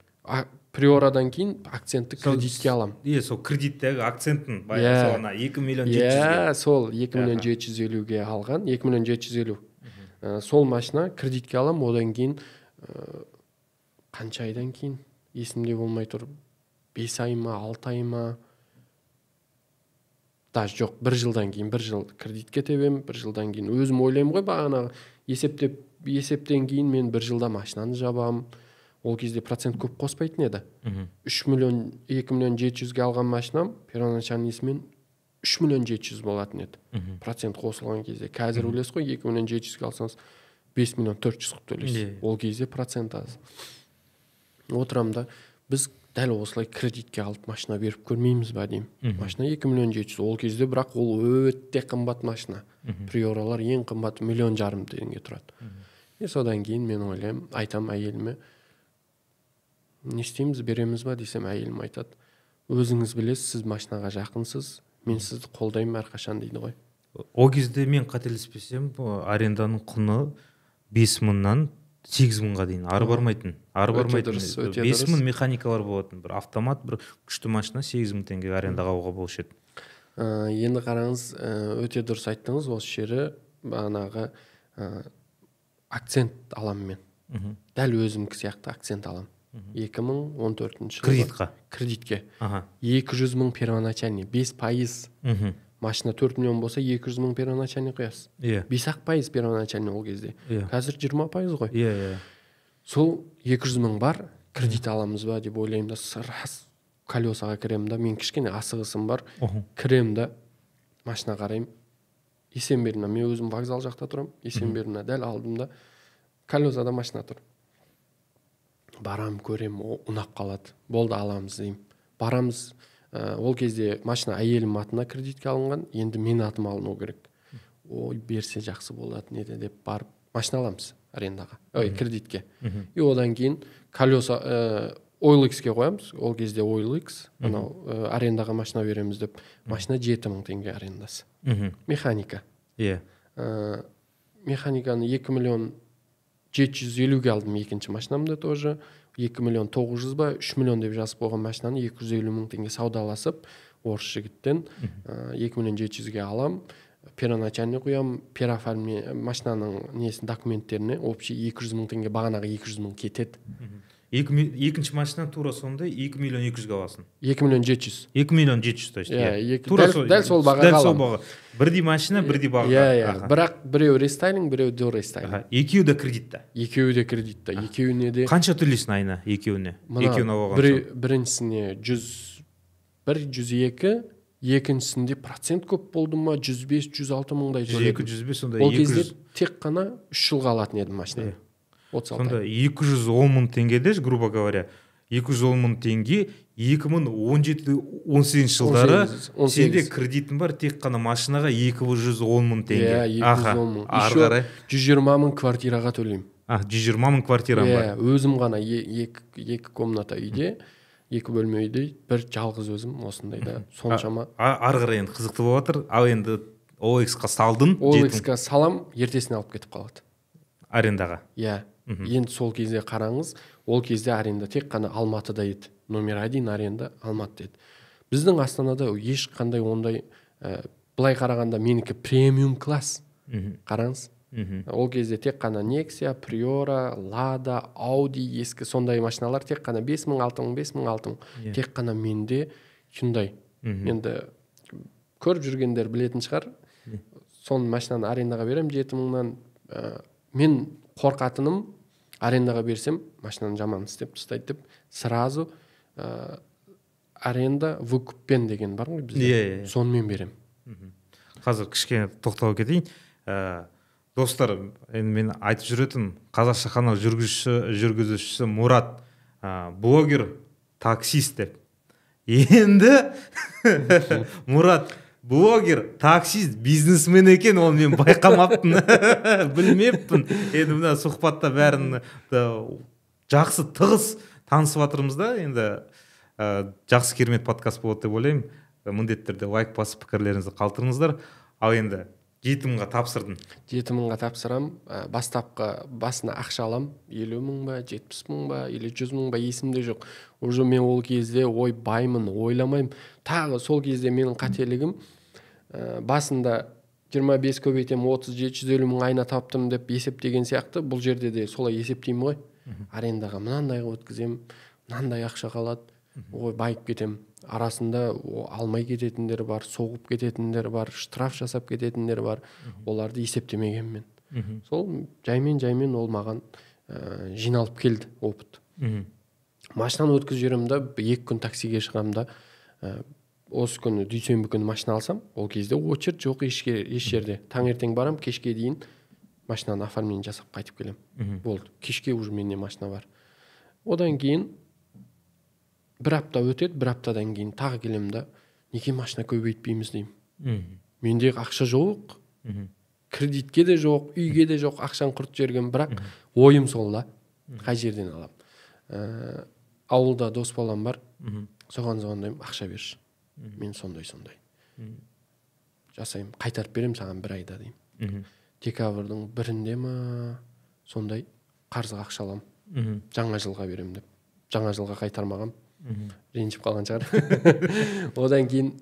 Приорадан кейін акцентті кредитке алам. Иә, сол кредиттегі акцентін баяғы сол ана екі миллион жеті жүзге. Иә, сол екі миллион жеті жүз елуге алған, екі миллион жеті жүз елу. Сол машина кредитке алам, одан кейін қанша айдан кейін есімде болмай тұр, 5 ай ма, 6 ай ма, даже жоқ, бір жылдан кейін, бір жыл кредитке тебем, бір жылдан кейін өзім ойлаймын ғой бағанағы есептен кейін мен бір жылда машинаны жабам. Ол кезде процент көп қоспайтын еді. Үш миллион, екі миллион жеті жүзге алған машинам первоначальныйсымен 3 миллион 700 болатын еді. Процент қосылған кезде. Қазір білесіз ғой, 2 миллион 700-ге алсаңыз 5 миллион 400 қылып төлейсіз. Ол кезде процент аз. Отырамын да, біз дәл осылай кредитке алып машина беріп көрмейміз ба деймін. Машина 2 миллион 700. Ол кезде бірақ ол өте қымбат машина. Приоралар ең қымбат 1,5 миллион теңге тұрады. И содан кейін мен ойлаймын, айтам әйеліме, не істейміз, береміз ба десем, әйелім айтады, өзіңіз білесіз, сіз машинаға жақынсыз, мен сізді қолдаймын әрқашан дейді ғой. О кезде мен қателеспесем, аренданың құны 5 мыңнан 8 мыңға дейін, ары бармайтын. Ары бармайтын. 5 мың механикалар болатын, бір автомат, бір күшті машина 8 мың теңге арендаға алуға болушы еді. Енді қараңыз, өте дұрыс айттыңыз, осы жері бағанағы акцент аламын мен. Дәл өзімкі сияқты акцент аламын. 2014 жылы. Кредитқа? Кредитке. 200 мың первоначальный, 5%. Машина 4 миллион болса, 200 мың первоначальный құясыз. 5% первоначальный ол кезде. Қазір 20% ғой. Сол 200 мың бар, кредит аламыз ба деп ойлаймын да, рас колесаға кіремін да, мен кішкене асығысым бар. Кіремін да, машина қараймын. Есенберлина, мен өзім вокзал жақта тұрамын, Есенберлина дәл алдымда колесада машина тұр. Барам, көрем, ұнап қалады. Болды, аламыз деймін. Барамыз, ол кезде машина әйелім атына кредитке алынған, енді мен атыма алыну керек. Ой, берсе жақсы болатын еді деп барып машина аламыз арендаға, ой, кредитке. И одан кейін колеса OLX-ке қоямыз. Ол кезде OLX, анау арендаға машина береміз деп. Машина 7 мың теңге арендасы. Механика. Механиканы 2 миллион 750-ге алдым екінші машинамды тоже. 2 миллион 900 ба, 3 миллион деп жазып қойған машинаны 250 мың теңге саудаласып, орыс жігіттен 2 миллион 700-ге алам. Первоначальный қоям, переоформление машинаның несін, документтеріне общий 200 мың теңге, бағанағы 200 мың кетеді. Екінші машина тура сондай 2 миллион 200-ге аласың. 2 миллион 700. 2 миллион 700, то есть. Дәл сол бағаға аламын. Бірдей машина, бірдей бағаға. Бірақ біреу рестайлинг, біреу до рестайлинг. Екеуі де кредитта. Екеуі де кредитта. Екеуіне де. Қанша төлейсің айына екеуіне? Екеуін алған соң. Біріншісіне 101, 102, екіншісінде процент көп болды ма, 105, 106 мыңдай төледім. 102, 105, сонда 200. Ол кезде тек қана 3 жылға алатын едім машинаны. Сонда 210 мың теңгеде, грубо говоря, 210 мың теңге 2017-18 жылдары сенде кредитің бар, тек қана машинаға 210 мың теңге. Иә, 210 мың. Ары қарай 120 мың квартираға төлеймін. 120 мың квартираң бар. Иә, өзім ғана екі комната үйде, екі бөлме үйде, бір жалғыз өзім осындайда соншама. Ары қарай енді қызықты болып жатыр. Ал енді OLX-қа салдың. OLX-қа салам, ертесіне алып кетіп қалады. Арендаға. Иә. Енді сол кезде қараңыз, ол кезде аренда тек қана Алматыда еді. Номер 1 аренда Алматыда еді. Біздің Астанада ешқандай ондай, былай қарағанда менікі премиум класс. Қараңыз. Ол кезде тек қана Nexia, Priora, Lada, Audi, ескі сондай машиналар тек қана 5 мың, 6 мың, 5 мың, 6 мың. Тек қана менде Hyundai. Енді көріп жүргендер білетін шығар. Соны машинаны арендаға беремін 7 мыңнан. Мен қорқатыным, арендаға берсем, машинаны жаман істеп тастайды деп, сразу аренда выкуппен деген бар ғой бізде. Сонымен берем. Қазір кішкене тоқталып кетейін. Достар, енді мен айтып жүретін қазақша канал жүргізушісі Мұрат, блогер, таксист деп. Енді Мұрат блогер, таксист, бизнесмен екен, оны мен байқамаппын, білмеппін. Енді мына сұхбатта бәрін жақсы тығыз танысып жатырмыз да, енді жақсы керемет подкаст болады деп ойлаймын. Міндетті түрде лайк басып пікірлеріңізді қалдырыңыздар. Ал енді 7 мыңға тапсырдым. 7 мыңға тапсырам. Бастапқы басына ақша алам. 50 мың ба, 70 мың ба, или 100 мың ба, есімде жоқ. Уже мен ол кезде ой баймын, ойламаймын. Тағы сол кезде менің қателігім, басында 25 көбейтем 37, 150 мың айна таптым деп есептеген сияқты. Бұл жерде де солай есептеймін ғой. Арендаға мынандайға өткізем, мынандай ақша қалады, ой байып кетем. Арасында алмай кететіндер бар, соғып кететіндер бар, штраф жасап кететіндер бар. Оларды есептемегенмін мен. Сол жаймен-жаймен ол маған жиналып келді опыт. Машинаны өткізіп жіберемін да, 2 күн таксиге шығамын да, Осы күні, дүйсенбі күні машина алсам, ол кезде очередь жоқ еш жерде. Таңертең барам, кешке дейін машинаны оформление жасап қайтып келем. Болды, кешке уже менде машина бар. Одан кейін бір апта өтеді, бір аптадан кейін тағы келемін да, неге машина көбейтпейміз деймін. Менде ақша жоқ, кредитке де жоқ, үйге де жоқ, ақшаны құртып жіберген, бірақ ойым сол да, қай жерден аламын. Ауылда дос балам бар, соған звондаймын, ақша берші. Мен сондай-сондай жасаймын, қайтарып беремін саған бір айда деймін. Декабрьдің 1-інде ма сондай қарызға ақша аламын. Жаңа жылға беремін деп. Жаңа жылға қайтармағам. Ренжіп қалған шығар. Одан кейін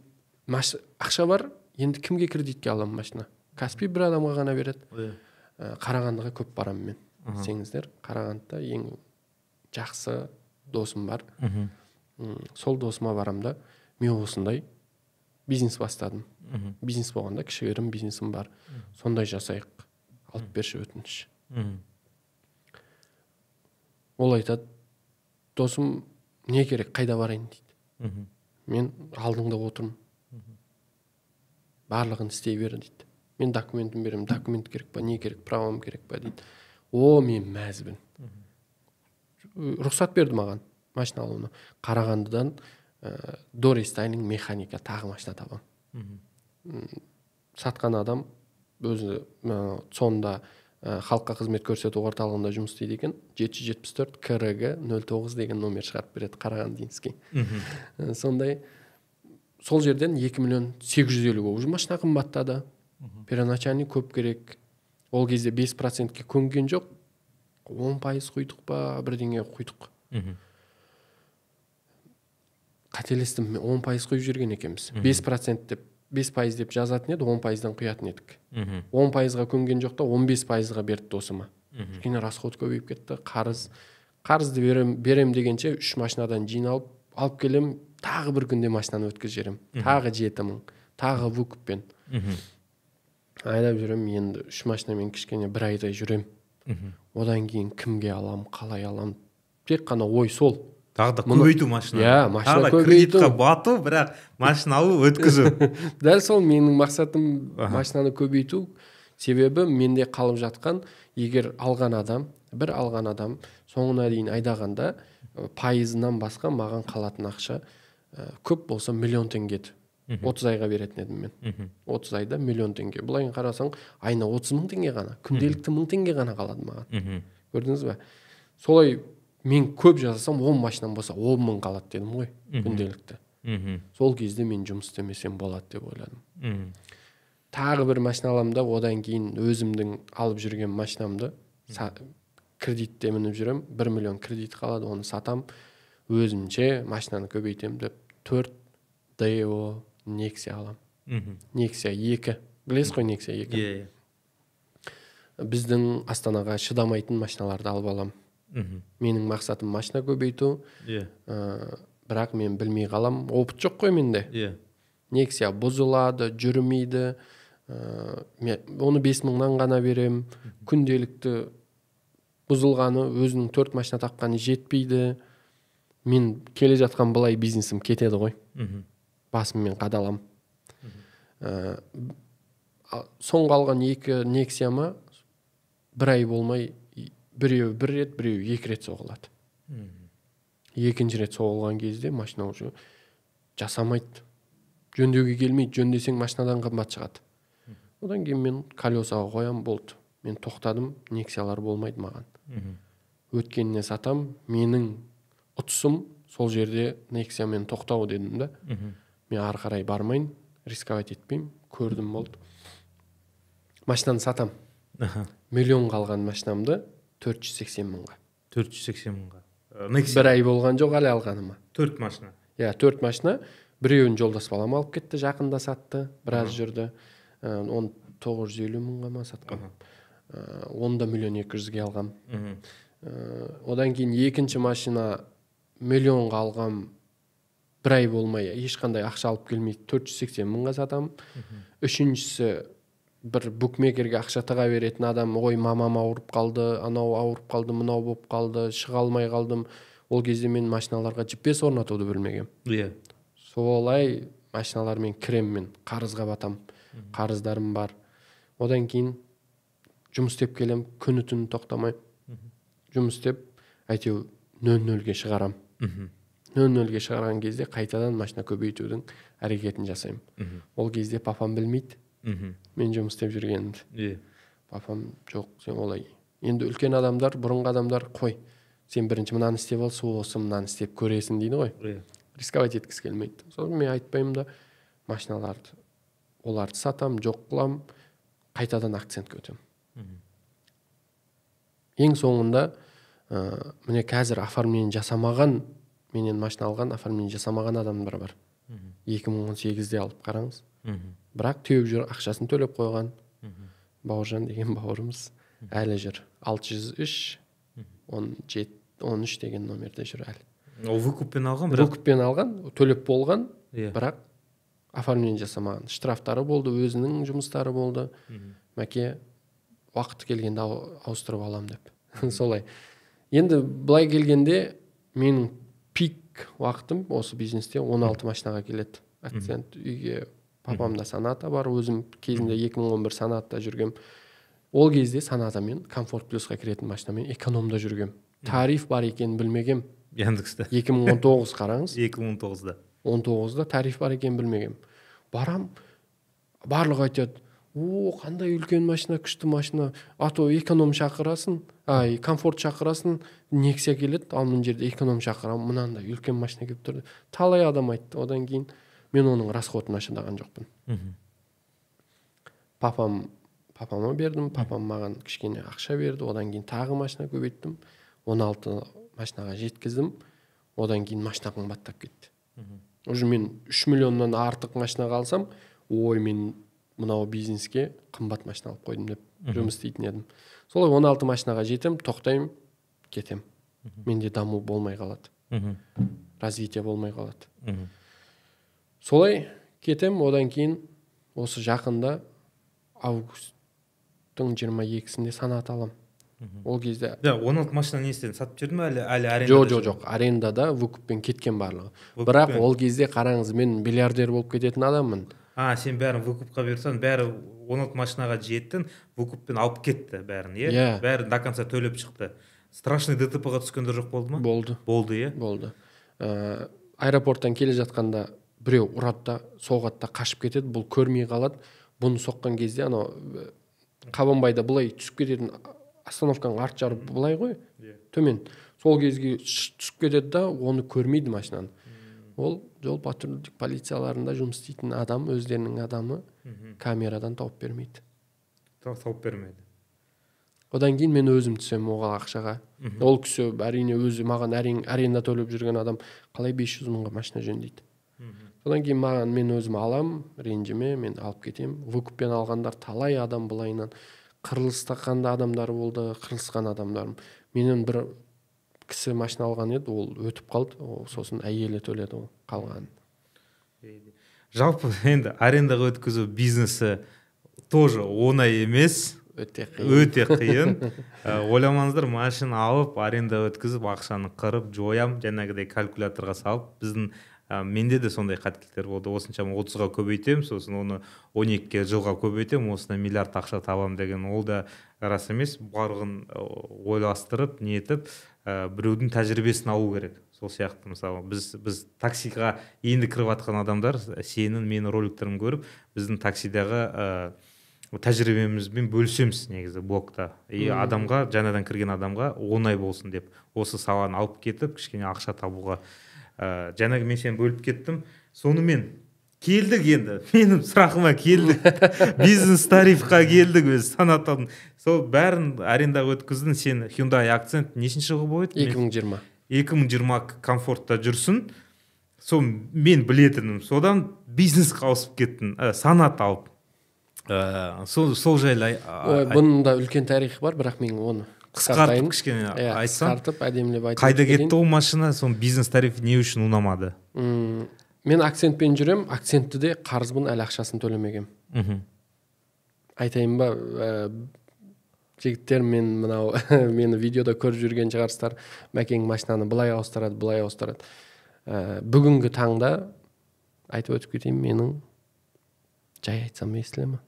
ақша бар, енді кімге кредитке аламын машина? Каспи бір адамға ғана береді. Қарағандыға көп барамын мен. Сеңіздер, Қарағандыда ең жақсы досым бар. Сол досыма барам да, мен осындай бизнес бастадым. Бизнес болғанда кішігірім бизнесім бар. Сондай жасайық, алып берші өтініш. Ол айтады, досым не керек, қайда барайын дейді. Мен алдыңда отырмын. Барлығын істей бер дейді. Мен документін беремін, документ керек па, не керек, правам керек па дейді. О, мен мәзбін. Рұқсат берді маған машина алуына. Қарағандыдан дорестайлинг механика тағы машина табам. Сатқан адам өзі ЦОНда халыққа қызмет көрсету орталығында жұмыс істейді екен. 774 КРГ 09 деген номер шығарып береді Қарағандинский. Сондай сол жерден 2 миллион 850 уже машина қымбаттады. Первоначальный көп керек. Ол кезде 5%-ке көнген жоқ. 10% құйдық па, бірдеңе құйдық. Қателестім, 10% құйып жүрген екенбіз. 5% деп, 5% деп жазатын еді, 10%-дан құятын едік. 10%-ға көнген жоқ та, 15%-ға берді досыма. Өйткені расход көбейіп кетті, қарыз. Қарызды берем дегенше 3 машинадан жиналып, алып келем, тағы бір күнде машинаны өткізіп жіберем. Тағы 7000, тағы выкуппен. Айдап жүрем, енді 3 машинамен кішкене бір айдай жүрем. Одан кейін кімге алам, қалай алам, тек қана ой сол. Тағы да көбейту машина. Иә, машина көбейту. Кредитқа бату, бірақ машина алу, өткізу. Дәл сол менің мақсатым машинаны көбейту. Себебі менде қалып жатқан, егер алған адам, бір алған адам соңына дейін айдағанда пайызынан басқа маған қалатын ақша көп болса 1 000 000 теңге. 30 айға беретін едім мен. 30 айда 1 000 000 теңге. Былай қарасаң, айына 30 000 теңге ғана, күнделікті 1000 теңге ғана қалады маған. Көрдіңіз бе? Солай мен көп жасасам, 10 машинам болса, 10 000 қалады дедім ғой, күнделікті. Сол кезде мен жұмыс істемесем болады деп ойладым. Тағы бір машина аламын да, одан кейін өзімдің алып жүрген машинамды кредитте мініп жүрем, 1 миллион кредит қалады, оны сатам, өзімше машинаны көбейтем деп 4 Daewoo Nexia алам. Nexia 2. Білесіз қой Nexia 2? Иә. Біздің Астанаға шыдамайтын машиналарды алып алам. Менің мақсатым машина көбейту. Бірақ мен білмей қалам, опыт жоқ қой менде. Nexia бұзылады, жүрмейді. Оны 5000-нан ғана берем. Күнделікті бұзылғаны, өзінің 4 машина тапқаны жетпейді. Мен келе жатқан былай бизнесім кетеді ғой. Басыммен қадалам. Соңғы алған 2 Nexia-ма бір ай болмай, біреуі бір рет, біреуі 2 рет соғылады. Екінші рет соғылған кезде машина уже жасамайды. Жөндеуге келмейді, жөндесең машинадан қымбат шығады. Одан кейін мен колесаға қоям, болды. Мен тоқтадым, Nexia-лар болмайды маған. Өткеніне сатам, менің ұтысым сол жерде Nexia-мен тоқтау дедім да. Мен ары қарай бармайын, рисковать етпеймін, көрдім, болды. Машинаны сатам. Миллион қалған машинамды 480 мыңға. 480 мыңға. Бір ай болған жоқ әлі алғаныма. 4 машина. Иә, 4 машина. Біреуін жолдас балам алып кетті, жақында сатты, біраз жүрді. Оны 950 мыңға ма сатқан. Оны да 1 200 000-ге алғам. Одан кейін екінші машина миллионға алғам, бір ай болмай ешқандай ақша алып келмей 480 мыңға сатам. Үшіншісі бір букмекерге ақша тыға беретін адам, ой, мамам ауырып қалды, анау ауырып қалды, мынау болып қалды, шыға алмай қалдым. Ол кезде мен машиналарға GPS орнатуды білмегем. Солай Машиналармен кірем мен, қарызға батам, қарыздарым бар. Одан кейін жұмыс істеп келем, күні түні тоқтамай жұмыс істеп, әйтеуір 0-0-ге шығарам. 0-0-ге шығарған кезде қайтадан машина көбейтудің әрекетін жасаймын. Ол кезде папам білмейді мен жұмыс істеп жүргенімді. Папам жоқ, сен олай. Енді үлкен адамдар, бұрынғы адамдар, қой, сен бірінші мынаны істеп ал, сосын мынаны істеп көресің дейді ғой. Рисковать еткісі келмейді. Сосын мен айтпаймын да, машиналарды, оларды сатам, жоқ қылам, қайтадан акцентке өтемін. Ең соңында міне қазір оформление жасамаған, менен машина алған, оформление жасамаған адамдар бар. 2018-де алып қараңыз. Бірақ теуіп жүр, ақшасын төлеп қойған. Бауыржан деген бауырымыз әлі жүр. 603 17 13 деген номерде жүр әлі. Ол выкуппен алған, бірақ выкуппен алған, төлеп болған, бірақ оформление жасамаған. Штрафтары болды, өзінің жұмыстары болды. Мәке уақыты келгенде ауыстырып алам деп. Солай. Енді былай келгенде менің пик уақытым осы бизнесте 16 машинаға келеді. Акцент үйге, папамда Соната бар, өзім кезінде 2011 Сонатта жүргем. Ол кезде Сонатамен Комфорт Плюсқа кіретін машинамен экономда жүргем. Тариф бар екенін білмегем. Яндексте. 2019 қараңыз. 2019-да. 19-да тариф бар екенін білмегем. Барам, барлығы айтады, о, қандай үлкен машина, күшті машина, а то эконом шақырасың, ай, комфорт шақырасың, Нексия келеді, ал мына жерде эконом шақырамын, мынандай үлкен машина келіп тұр. Талай адам айтты. Одан кейін мен оның расходына шыдаған жоқпын. Папама бердім, папам маған кішкене ақша берді, одан кейін тағы машина көбейттім, 16 машинаға жеткіздім, одан кейін машина қымбаттап кетті. Уже мен 3 миллионнан артық машинаға алсам, ой, мен мынау бизнеске қымбат машина алып қойдым деп жұмыс істейтін едім. Солай 16 машинаға жетем, тоқтаймын, кетем. Менде даму болмай қалады. Развитие болмай қалады. Солай кетем, одан кейін осы жақында августтың 22-сінде Санат алам. Ол кезде 16 машина не істедің? Сатып жібердің бе әлі арендада? Жоқ, арендада выкуппен кеткен барлығы. Бірақ ол кезде қараңыз, мен миллиардер болып кететін адаммын. А, сен бәрін выкупқа берсең, бәрі 16 машинаға жеттің, выкуппен алып кетті бәрін, иә? Бәрін до конца төлеп шықты. Страшный ДТП-ға түскендер жоқ болды ма? Болды. Болды, иә? Болды. Аэропорттан келе жатқанда біреу ұрады да, соғады да қашып кетеді, бұл көрмей қалады. Бұны соққан кезде анау Қабанбайда былай түсіп кететін остановканың арт жары былай ғой, төмен. Сол кезге түсіп кетеді да, оны көрмейді машинаны. Ол жол патрульдік полицияларында жұмыс істейтін адам, өздерінің адамы камерадан тауып бермейді. Тауып бермейді. Одан кейін мен өзім түсемін оған ақшаға. Ол кісі әрине өзі маған аренда төлеп жүрген адам қалай 500 мыңға машина жөндейді. Содан кейін маған мен өзім алам, ренжіме, мен алып кетем. Выкуппен алғандар талай адам былайынан қырылысқан да адамдар болды, қырылысқан адамдарым. Менен бір кісі машина алған еді, ол өтіп қалды, сосын әйелі төледі ол қалғанын. Жалпы енді арендаға өткізу бизнесі тоже оңай емес. Өте қиын. Өте қиын. Ойламаңыздар, машина алып, арендаға өткізіп, ақшаны қырып, жоям, жаңағыдай калькуляторға салып, біздің менде де сондай қателіктер болды. Осыншама 30-ға көбейтем, сосын оны 12-ге жылға көбейтем, осына миллиард ақша табам деген, ол да рас емес. Барлығын ойластырып, нетіп, біреудің тәжірибесін алу керек. Сол сияқты мысалы біз таксиға енді кіріп жатқан адамдар сенің менің роликтерімді көріп, біздің таксидағы тәжірибемізбен бөлісеміз негізі блогта. И адамға, жаңадан кірген адамға оңай болсын деп осы саланы алып кетіп, кішкене ақша табуға. Жаңағы мен сені бөліп кеттім. Сонымен келдік енді. Менің сұрағыма келдік. Бизнес тарифқа келдік өз Сонатаның. Сол бәрін арендаға өткіздің. Сен Hyundai Accent нешінші жылғы болып еді? 2020. 2020 комфортта жүрсің. Сол мен білетінім. Содан бизнеске ауысып кеттің. Сонат алып. Сол жайлы. Ой, бұның да үлкен тарихы бар, бірақ мен оны қысқартып кішкене айтсам. Қысқартып, әдемілеп айтып. Қайда кетті ол машина, соны бизнес тариф не үшін ұнамады? Мен акцентпен жүрем, акцентті де қарызбын, әлі ақшасын төлемегем. Айтайын ба, жігіттер, мен мынау мені видеода көріп жүрген шығарсыздар, Мәкең машинаны былай ауыстырады, былай ауыстырады. Бүгінгі таңда Айтып өтіп кетейін, менің жай айтсам естіле ме?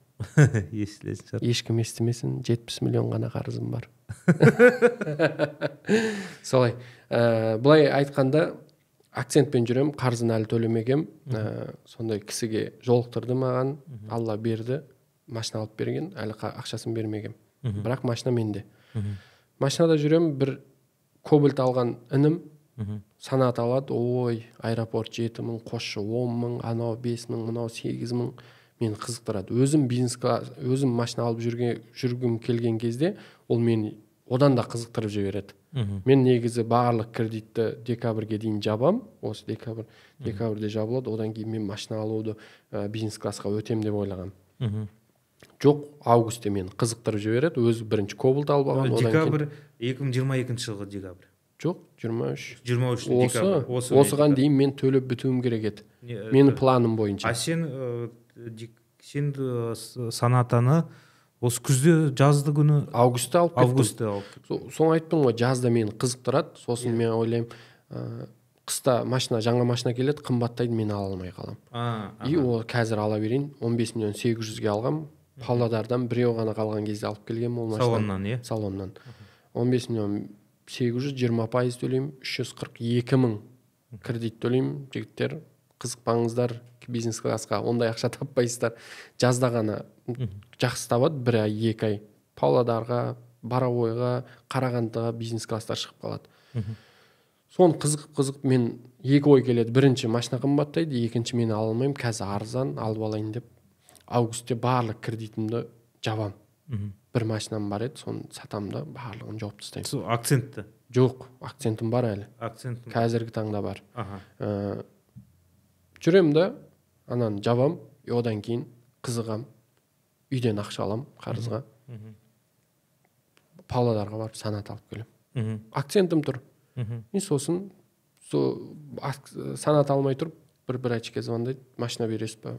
Естілетін шығар. Ешкім естімесін, 70 миллион ғана қарызым бар. Солай. Былай айтқанда, акцентпен жүрем, қарызын әлі төлемегем. Сондай кісіге жолықтырды маған, Алла берді, машина алып берген, әлі ақшасын бермегем. Бірақ машина менде. Машинада жүрем, бір Кобальт алған інім Соната алады, ой, аэропорт 7 мың, қосшы 10 мың, анау 5 мың, мынау 8 мың, мені қызықтырады. Өзім бизнес класс, өзім машина алып жүргім келген кезде, ол мені одан да қызықтырып жібереді. Мен негізі барлық кредитті декабрьге дейін жабам, осы декабрьде жабылады, одан кейін мен машина алуды бизнес классқа өтем деп ойлағам. Жоқ, августте мені қызықтырып жібереді, өзі бірінші Кобальт алып алған. Декабрь 2022 жылғы декабрь. Жоқ, 23. 23 декабрь. Осыған дейін мен төлеп бітуім керек еді. Менің планым бойынша. А сен Сонатаны осы күзде, жазды күні августта алып кеттім. Августта алып кеттім. Соны айттым ғой, жазда мені қызықтырады. Сосын мен ойлаймын, қыста машина, жаңа машина келеді, қымбаттайды, мен ала алмай қаламын. И ол қазір ала берейін, 15 миллион 800-ге алғам. Павлодардан біреу ғана қалған кезде алып келгем ол машинаны. Салоннан, иә? Салоннан. 15 миллион 800, 20% төлеймін, 342 мың кредит төлеймін. Жігіттер, қызықпаңыздар бизнес классқа, ондай ақша таппайсыздар. Жазда ғана жақсы табады, бір ай, 2 ай. Павлодарға, Боровойға, Қарағандыға бизнес класстар шығып қалады. Соны қызық-қызық мен екі ой келеді. Бірінші, машина қымбаттайды, екінші, мен ала алмаймын, қазір арзан, алып алайын деп. Августте барлық кредитімді жабам. Бір машинам бар еді, соны сатам да, барлығын жауып тастаймын. Сол акцентті? Жоқ, акцентім бар әлі. Акцентім. Қазіргі таңда бар. Жүрем да, ананы жабам, одан кейін қызығам, үйден ақша алам қарызға. Павлодарға барып Соната алып келем. Акцентім тұр. И сосын Соната алмай тұрып, бір братчикке звондайды, машина бересіз ба?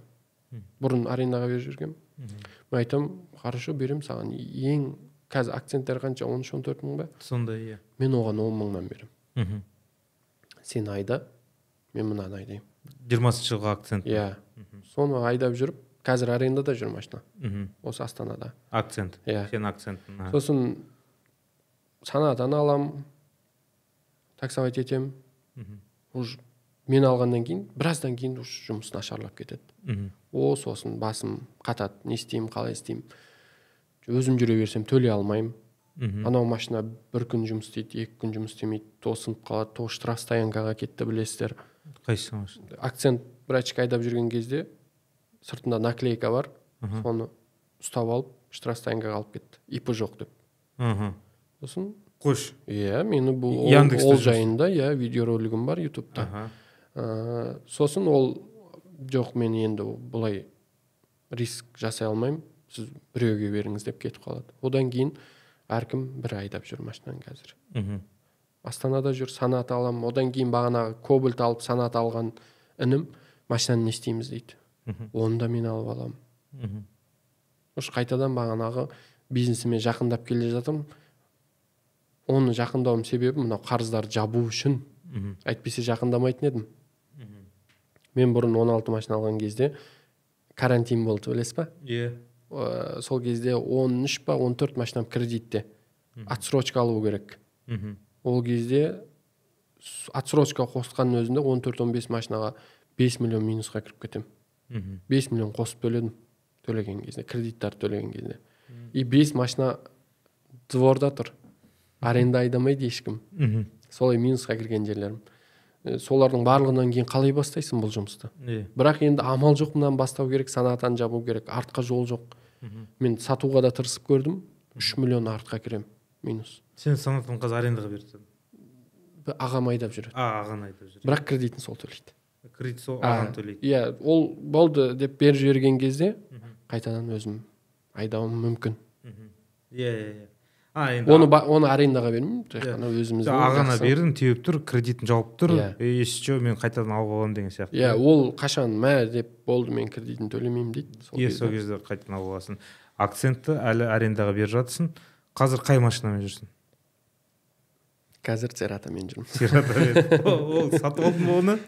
Бұрын арендаға беріп жүргем. Мен айтам, хорошо, берем саған. Ең қазір акценттер қанша, 13-14 мың ба? Сондай, иә. Мен оған 10 мыңнан берем. Сен айда, мен мынаны айдаймын. 20 жылғы акцент. Иә. Соны айдап жүріп, қазір арендада жүр машина. Осы Астанада. Акцент. Иә. Сен акцентін. Сосын Сонатаны алам, таксовать етем. Уже мен алғаннан кейін, біраздан кейін уже жұмыс нашарлап кетеді. О, сосын басым қатады, не істеймін, қалай істеймін. Өзім жүре берсем төлей алмаймын. Анау машина бір күн жұмыс істейді, 2 күн жұмыс істемейді, то сынып қалады, то штраф стоянкаға кетті, білесіздер. Қайсы машина? Акцент братчик айдап жүрген кезде сыртында наклейка бар, соны ұстап алып, штраф стоянкаға алып кетті. ИП жоқ деп. Сосын қош. Иә, мені бұл ол жайында, иә, видеоролигім бар YouTube'та. Сосын ол жоқ, мен енді бұлай риск жасай алмаймын, сіз біреуге беріңіз деп кетіп қалады. Одан кейін әркім бір айдап жүр машинаны қазір. Астанада жүр, Соната алам. Одан кейін бағанағы Кобальт алып, Соната алған інім машинаны не істейміз дейді. Оны да мен алып аламын. Уж қайтадан бағанағы бизнесіме жақындап келе жатырмын. Оны жақындауым себебі мынау қарыздарды жабу үшін. Әйтпесе жақындамайтын едім. Мен бұрын 16 машина алған кезде карантин болды, білесіз ба? Иә. Сол кезде 13 па 14 машинам кредитте. Отсрочка алу керек. Ол кезде отсрочка қосқанның өзінде 14-15 машинаға 5 миллион минусқа кіріп кетем. 5 миллион қосып төледім. Төлеген кезде, кредиттар төлеген кезде. И 5 машина дворда тұр. Аренда айдамайды ешкім. Солай минусқа кірген жерлерім. Солардың барлығынан кейін қалай бастайсың бұл жұмысты? Бірақ енді амал жоқ, мынаны бастау керек, Сонатаны жабу керек, артқа жол жоқ. Мен сатуға да тырысып көрдім, 3 миллион артқа кірем, минус. Сен Сонатаны қазір арендаға беріп тастадың? Ағам айдап жүреді. Ағаң айдап жүреді. Бірақ кредитін сол төлейді. Кредит сол ағаң төлейді. Иә, ол болды деп беріп жіберген кезде қайтадан өзім айдауым мүмкін. Иә. Оны арендаға бермеймін, тек қана өзіміздің. Ағана бердім, теуіп тұр, кредитін жауып тұр, если что, мен қайтадан алып аламын деген сияқты. Иә, ол қашан мә деп болды, мен кредитін төлемеймін дейді. Иә, сол кезде қайтадан алып аласың. Акцентті әлі арендаға беріп жатсың. Қазір қай машинамен жүрсің? Қазір Цератамен жүрмін. Цератамен. Ол сатып алдың ба оны?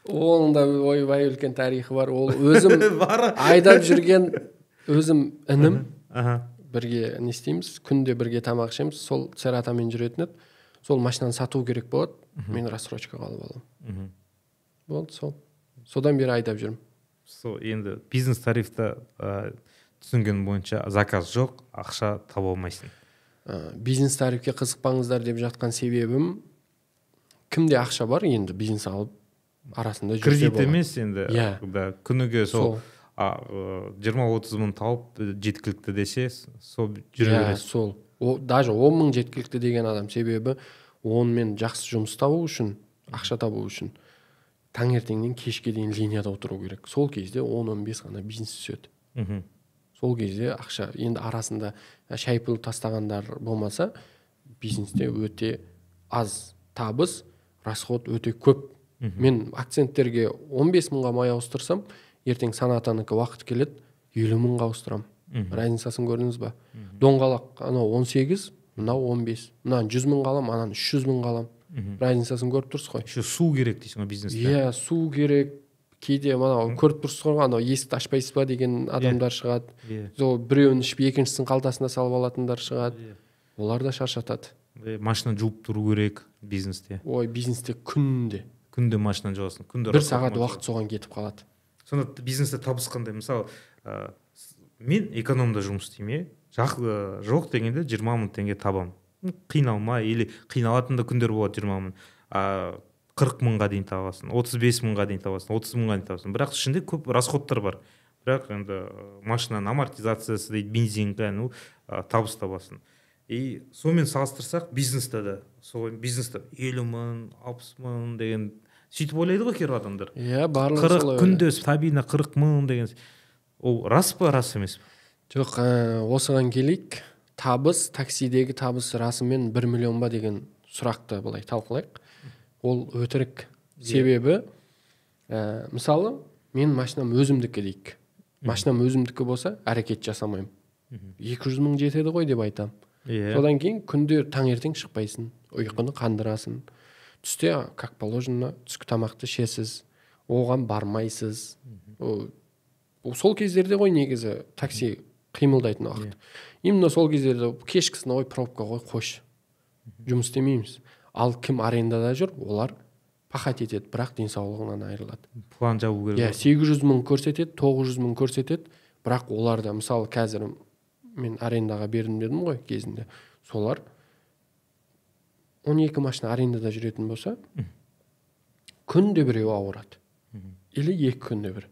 Оның да, ойбай, үлкен тарихы бар. Ол өзім айдап жүрген өзім інім, бірге не істейміз, күнде бірге тамақ ішеміз. Сол Цератамен жүретін еді. Сол машинаны сату керек болады, мен рассрочкаға алып аламын. Болды, сол. Содан бері айдап жүрмін. Сол енді бизнес тарифта, түсінгенім бойынша, заказ жоқ, ақша таба алмайсың. Бизнес тарифке қызықпаңыздар деп жатқан себебім, кімде ақша бар, енді бизнес алып арасында жүрсе кредит болады. Емес енді. Иә. Да, күніге сол 20-30 мың тауып, жеткілікті десе, сол жүре бересің. Сол. Даже 10 мың жеткілікті деген адам, себебі онымен жақсы жұмыс табу үшін, ақша табу үшін таңертеңнен кешке дейін линияда отыру керек. Сол кезде 10-15 ғана бизнес түседі. Сол кезде ақша енді арасында шай пұл тастағандар болмаса, бизнесте өте аз табыс, расход өте көп. Мен Акценттерге 15 мыңға май ауыстырсам, ертең Сонатанікі уақыт келеді, 50 мыңға ауыстырамын. Разницасын көрдіңіз ба? Доңғалақ анау 18, мынау 15. Мынаны 100 мыңға аламын, ананы 300 мыңға аламын. Разницасын көріп тұрсыз ғой. Еще су керек дейсің ғой бизнесте. Иә, су керек. Кейде мынау көріп тұрсыз ғой, анау есікті ашпайсыз ба деген адамдар шығады. Сол біреуін ішіп, екіншісін қалтасына салып алатындар шығады. Олар да шаршатады. Машина жуып тұру керек бизнесте. Ой, бизнесте күнде. Күнде машина жуасың, күнде бір расход сағат машина. Уақыт соған кетіп қалады. Сонда бизнесте табыс қандай? Мысалы, мен экономда жұмыс істеймін, иә. Жоқ дегенде 20 мың теңге табамын. Қиналмай или қиналатын да күндер болады. 20 мың, а 40 мыңға дейін табасың, 35 мыңға дейін табасың, 30 мыңға дейін табасың, бірақ ішінде көп расходтар бар. Бірақ енді машинаның амортизациясы дейді, бензинға, ну, табыс табасың. И сонымен салыстырсақ, бизнесте де сол, бизнесте 50 мың, 60 мың деген сөйтіп ойлайды ғой кейбір адамдар. Иә, барлығы 40 солай ойлайды. Күнде стабильно 40 мың деген, ол рас па, рас емес пе? Жоқ, осыған келейік. Табыс, таксидегі табыс расымен 1 миллион ба деген сұрақты былай талқылайық. Ол өтірік. Себебі мысалы, мен машинам өзімдікі дейік. Машинам өзімдікі болса, әрекет жасамаймын, 200 мың жетеді ғой деп айтамын. Содан кейін күнде таңертең шықпайсың, ұйқыны қандырасың, түсте, как положено, түскі тамақты ішесіз, оған бармайсыз. Сол кездерде ғой негізі такси қимылдайтын уақыт. Именно сол кездерде кешкісін, ой, пробка ғой, қойшы, жұмыс істемейміз. Ал кім арендада жүр, олар пахать етеді, бірақ денсаулығынан айырылады. План жабу керек. Иә, 800 мың көрсетеді, 900 мың көрсетеді, бірақ олар да, мысалы, қазір мен арендаға бердім дедім ғой кезінде, солар 12 машина арендада жүретін болса, күнде біреу ауырады или 2 күнде бір,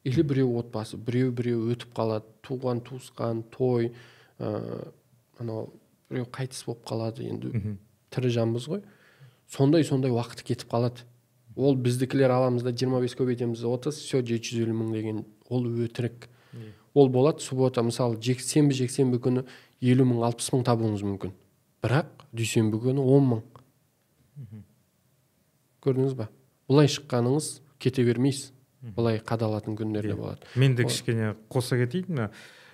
или біреу отбасы, біреу біреу өтіп қалады, туған туысқан той, анау біреу қайтыс болып қалады. Енді тірі жанбыз ғой, сондай сондай уақыт кетіп қалады. Ол біздікілер аламыз да, 25 көбейтеміз, 30, все, 750 мың деген ол өтірік. Ол болады суббота, мысалы, жексенбі, жексенбі күні 50 мың, 60 мың табуыңыз мүмкін, бірақ дүйсенбі күні 10 мың. Көрдіңіз ба? Бұлай шыққаныңыз кете бермейсіз, былай қадалатын күндер де болады. Мен де кішкене қоса кетейін. Мына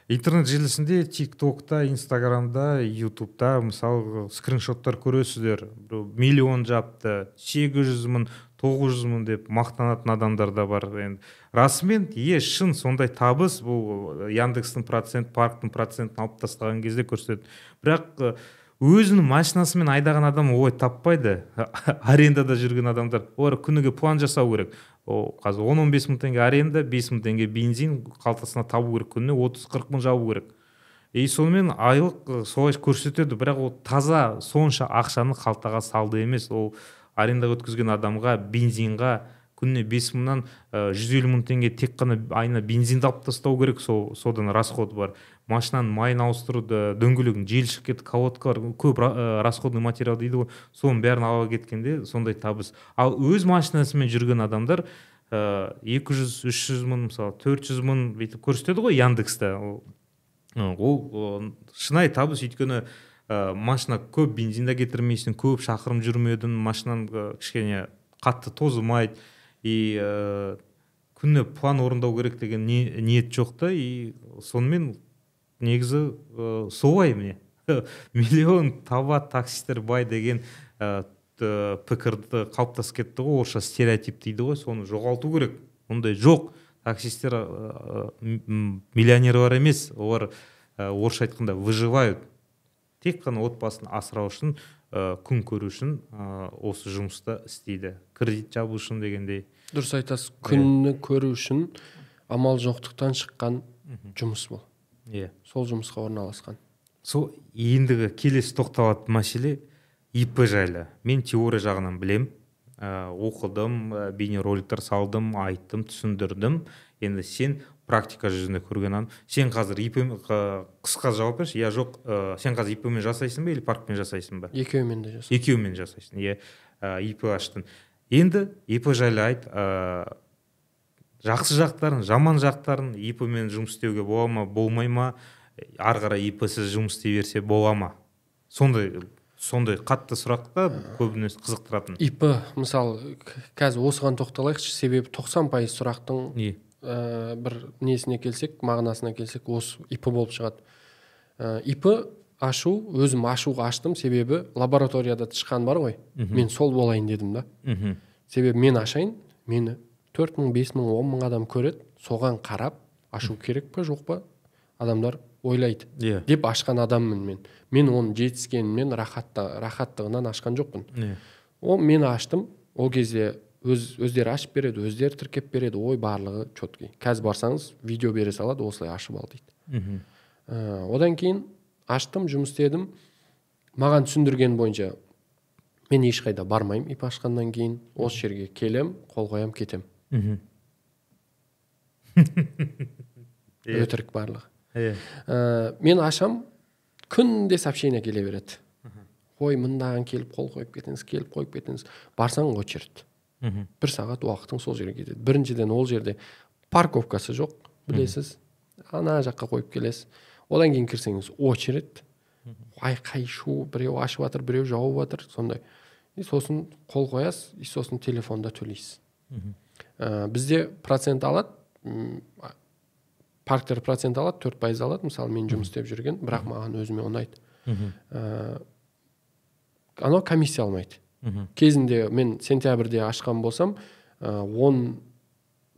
интернет желісінде, Тик Токта, Инстаграмда, Ютубта, мысалы, скриншоттар көресіздер. Біреу миллион жапты, 800 мың, 900 мың деп мақтанатын адамдар да бар. Енді расымен е шын сондай табыс, бұл Яндекстің процент, парктың процентін алып тастаған кезде көрсетеді. Бірақ өзінің машинасымен айдаған адам олай таппайды. Арендада жүрген адамдар, олар күніге план жасау керек. Ол қазір 10-15 мың теңге аренда, 5 мың теңге бензин, қалтасына табу керек, күніне 30-40 мың жабу керек. И сонымен айлық солай көрсетеді, бірақ ол таза сонша ақшаны қалтаға салды емес. Ол арендаға өткізген адамға бензинға күніне 5 мыңнан 150 мың теңге тек қана айына бензинді алып тастау керек. Сол содан расходы бар, машинаның майын ауыстыру, дөңгелегін, жел шығып кетті, колодкалар, көп расходный материал дейді ғой, соның бәрін ала кеткенде сондай табыс. Ал өз машинасымен жүрген адамдар 200-300 мың, мысалы, 400 мың бүйтіп көрсетеді ғой Яндекста. Ол шынайы табыс, өйткені машина көп бензин де кетірмейсің, көп шақырым жүрмедің, машинаң кішкене қатты тозымайды. И күніне план орындау керек деген ниет жоқ та. И сонымен негізі солай, міне, миллион табады таксисттер, бай деген. Пікірді қалыптасып кетті ғой, орысша стереотип дейді ғой, соны жоғалту керек. Ондай жоқ. Таксисттер миллионерлар емес, олар, орысша айтқанда, выживают. Тек қана отбасын асырау үшін, күн көру үшін осы жұмысты істейді, кредит жабу үшін дегендей. Дұрыс айтасыз. Күнні көру үшін амал жоқтықтан шыққан жұмыс бұл. Сол жұмысқа орналасқан. Сол ендігі келесі тоқталатын мәселе ИП жайлы. Мен теория жағынан білем, оқыдым, бейнероликтер салдым, айттым, түсіндірдім. Енді сен практика жүзінде көрген адам. Сен қазір ИП, қысқа жауап берші, иә, жоқ. Сен қазір ИП мен жасайсың ба или паркпен жасайсың ба? Екеуімен де жасаймын. Екеуімен жасайсың, иә. ИП аштың. Енді ИП жайлы айт, жақсы жақтарын, жаман жақтарын. ИП мен жұмыс істеуге бола ма, болмай ма, ары қарай ИП-сіз жұмыс істей берсе бола ма? Сондай қатты сұрақ та, көбінесе қызықтыратын. ИП, мысалы, қазір осыған тоқталайықшы, себебі 90% сұрақтың не бір несіне келсек, мағынасына келсек, осы ИП болып шығады. ИП ашу, өзім ашуға аштым, себебі лабораторияда тышқан бар ғой, мен сол болайын дедім да. Себебі мен ашайын, мені 4 мың, 5 мың, 10 мың адам көреді, соған қарап ашу керек па, жоқ па, адамдар ойлайды деп ашқан адаммын мен. Мен оның жетіскенінен, рахаттығынан ашқан жоқпын. Ол мен аштым, ол кезде өздері ашып береді, өздері тіркеп береді, ой, барлығы четкий. Қазір барсаңыз, видео бере салады, осылай ашып ал дейді. Одан кейін аштым, жұмыс істедім. Маған түсіндірген бойынша, мен ешқайда бармаймын ИП ашқаннан кейін, осы жерге келем, қол қоям, кетем. Өтірік барлығы. Мен ашам, күнде сообщение келе береді: ой, мындаған келіп қол қойып кетіңіз, келіп қойып кетіңіз. Барсаң, очередь, бір сағат уақытың сол жерге кетеді. Біріншіден, ол жерде парковкасы жоқ, білесіз, ана жаққа қойып келесіз. Одан кейін кірсеңіз, очередь, айқай шу, біреу ашып жатыр, біреу жауып жатыр, сондай. И сосын қол қоясыз, и сосын телефонда төлейсіз. Бізде процент алады, парктер процент алады, 4% алады, мысалы, мен жұмыс істеп жүрген, бірақ маған өзіме ұнайды. Анау комиссия алмайды. Кезінде мен сентябрьде ашқан болсам, 14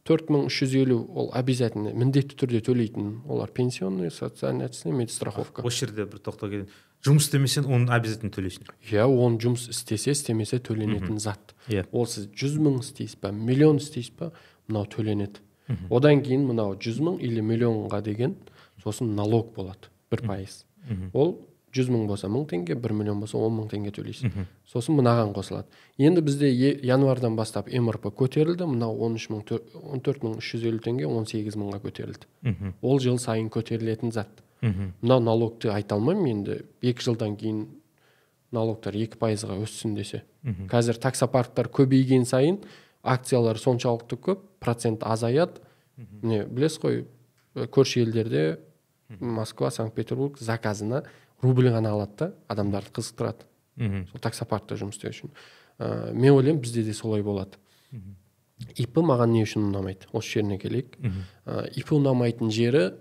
350, ол обязательно, міндетті түрде төлейтін олар: пенсионный, социальный отчисление, медстраховка. Осы жерде бір тоқтау кетейін. Жұмыс істемесең, оны обязательно төлейсің. Иә, оны жұмыс істесе, істемесе, төленетін зат. Ол сіз 100 000 істейсіз ба, миллион істейсіз ба, мынау төленеді. Одан кейін мынау 100 000 или миллионға деген сосын налог болады, 1%. Ол 100 000 болса, 1000 теңге, 1 миллион болса, 10 000 теңге төлейсіз. Сосын мынаған қосылады. Енді бізде январьдан бастап МРП көтерілді, мынау 13 мың, 14 350 теңге, 18 мыңға көтерілді. Ол жыл сайын көтерілетін зат. Мынау налогты айта алмаймын енді, 2 жылдан кейін налогтар 2%-ға өссін десе. Қазір таксопарктар көбейген сайын акциялар соншалықты көп, процент азаяды. Міне, білесіз ғой, көрші елдерде, Москва, Санкт Петербург, заказына рубль ғана алады да, адамдарды қызықтырады сол таксопаркта жұмыс істеу үшін. Мен ойлаймын, бізде де солай болады. ИП маған не үшін ұнамайды, осы жеріне келейік. ИП ұнамайтын жері: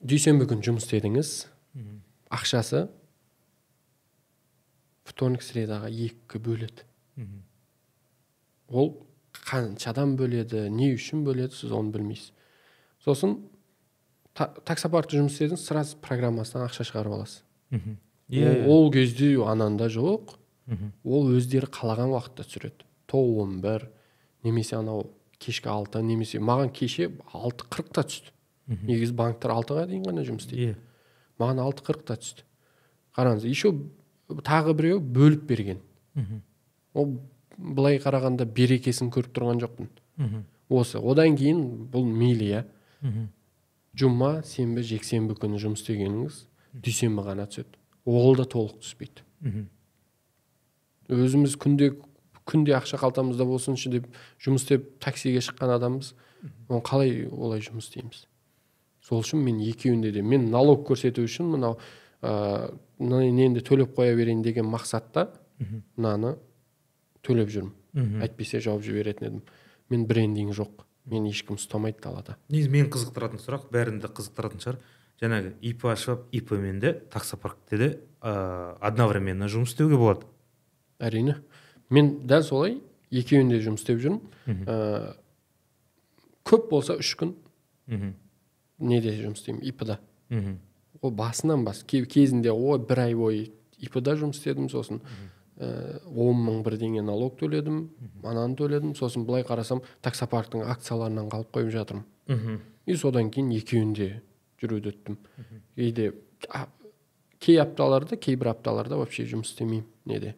дүйсенбі күні жұмыс істедіңіз, ақшасы вторник, средаға екіге бөледі. Ол қаншадан бөледі, не үшін бөледі, сіз оны білмейсіз. Сосын таксопаркта жұмыс істедіңіз, сразу программасынан ақша шығарып аласыз. Ол кезде ананда жоқ. Ол өздері қалаған уақытта түсіреді, то 11 немесе анау кешкі 6, немесе маған кеше 6:40-та түсті. Негізі банктар 6-ға дейін ғана жұмыс істейді. Маған 6:40-та түсті, қараңыз. Еще тағы біреу бөліп берген. Ол былай қарағанда берекесін көріп тұрған жоқпын осы. Одан кейін бұл мейлі, иә, жұма, сенбі, жексенбі күні жұмыс істегеніңіз дүйсенбі ғана түседі, ол да толық түспейді. Өзіміз күнде күнде ақша қалтамызда болсыншы деп жұмыс істеп, таксиге шыққан адамбыз. Оны қалай олай жұмыс істейміз? Сол үшін мен екеуінде де, мен налог көрсету үшін мынау нені төлеп қоя берейін деген мақсатта мынаны төлеп жүрмін. Әйтпесе жауып жіберетін едім. Мен брендинг жоқ, мені ешкім ұстамайды далада. Негізі мені қызықтыратын сұрақ, бәрін де қызықтыратын шығар: жаңағы ИП ашып алып, ИП мен де, таксопаркте де одновременно жұмыс істеуге болады. Әрине. Мен дәл солай екеуінде жұмыс істеп жүрмін. Көп болса 3 күн неде жұмыс істеймін, ИП-да. Ол басынан бас. Кезінде бір ай бойы ИП-да жұмыс істедім, сосын 10 мың бірдеңе налог төледім, ананы төледім, сосын былай қарасам таксопарктың акцияларынан қалып қойып жатырмын. И содан кейін екеуінде жүруді өттім. Кейде кей апталарда, кейбір апталарда вообще жұмыс істемеймін неде.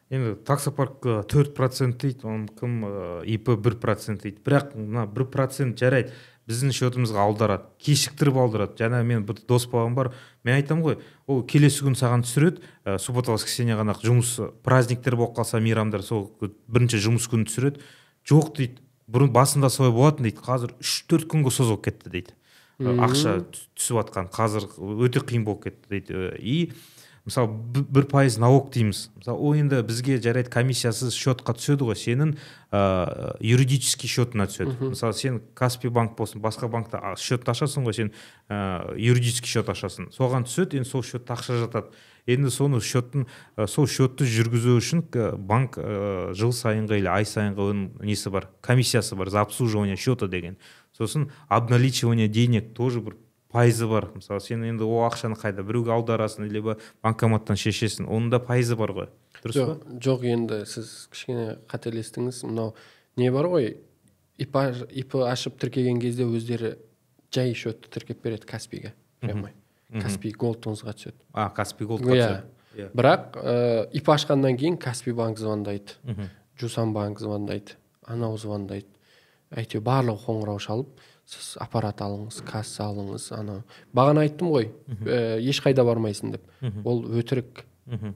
Енді таксопарк 4% дейді, оның кім ИП 1% дейді. Бірақ мына 1% жарайды, біздің счетымызға аударады, кешіктіріп аударады. Жаңа мен бір дос балам бар, мен айтамын ғой, ол келесі күн саған түсіреді, суббота воскресенье ғана жұмыс, праздниктер болып қалса, мейрамдар, сол бірінші жұмыс күні түсіреді. Жоқ дейді, бұрын басында солай болатын дейді, қазір 3-4 күнге созылып кетті дейді. Ақша түсіп жатқан, қазір өте қиын болып кетті дейді. И мысалы 1% налог дейміз. Мысалы, ол енді бізге жарайды комиссиясыз счетқа түседі ғой, сенің юридический счетына түседі. Мысалы, сен Каспи банк болсын, басқа банкта счет ашасың ғой, сен юридический счет ашасың. Соған түседі, енді сол счетта ақша жатады. Енді соны счеттың, сол счетты жүргізу үшін банк жыл сайынғы или ай сайынғы оның несі бар, комиссиясы бар, за обслуживание счета деген. Сосын обналичивание денег тоже бір пайызы бар. Мысалы, сен енді ол ақшаны қайда біреуге аударасың, либо банкоматтан шешесің, оның да пайызы бар ғой. Дұрыс па? Жоқ, енді сіз кішкене қателестіңіз. Мынау не бар ғой, ИП ашып тіркеген кезде өздері жай счетты тіркеп береді Каспиге прямой. Каспи Голдыңызға түседі. Каспи Голдқа түседі. Бірақ ИП ашқаннан кейін Каспи банк звондайды, Жусан банк звондайды, анау звондайды. Әйтеуір барлығы қоңырау шалып, сіз аппарат алыңыз, касса алыңыз, анау. Бағана айттым ғой, ешқайда бармайсың деп. Ол өтірік.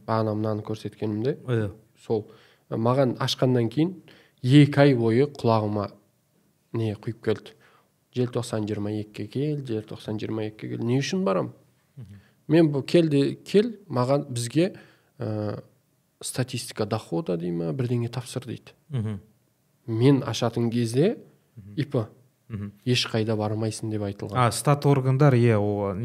Бағана мынаны көрсеткенімде. Сол маған ашқаннан кейін 2 ай бойы құлағыма не құйып келді. Желтоқсан 22-ге кел, желтоқсан 22-ге кел. Не үшін барам? Мен бұл кел, маған бізге статистика дохода дей ма, бірдеңе тапсыр дейді. Мен ашатын кезде ИП ешқайда бармайсың деп айтылған. Стат органдар, ұқтым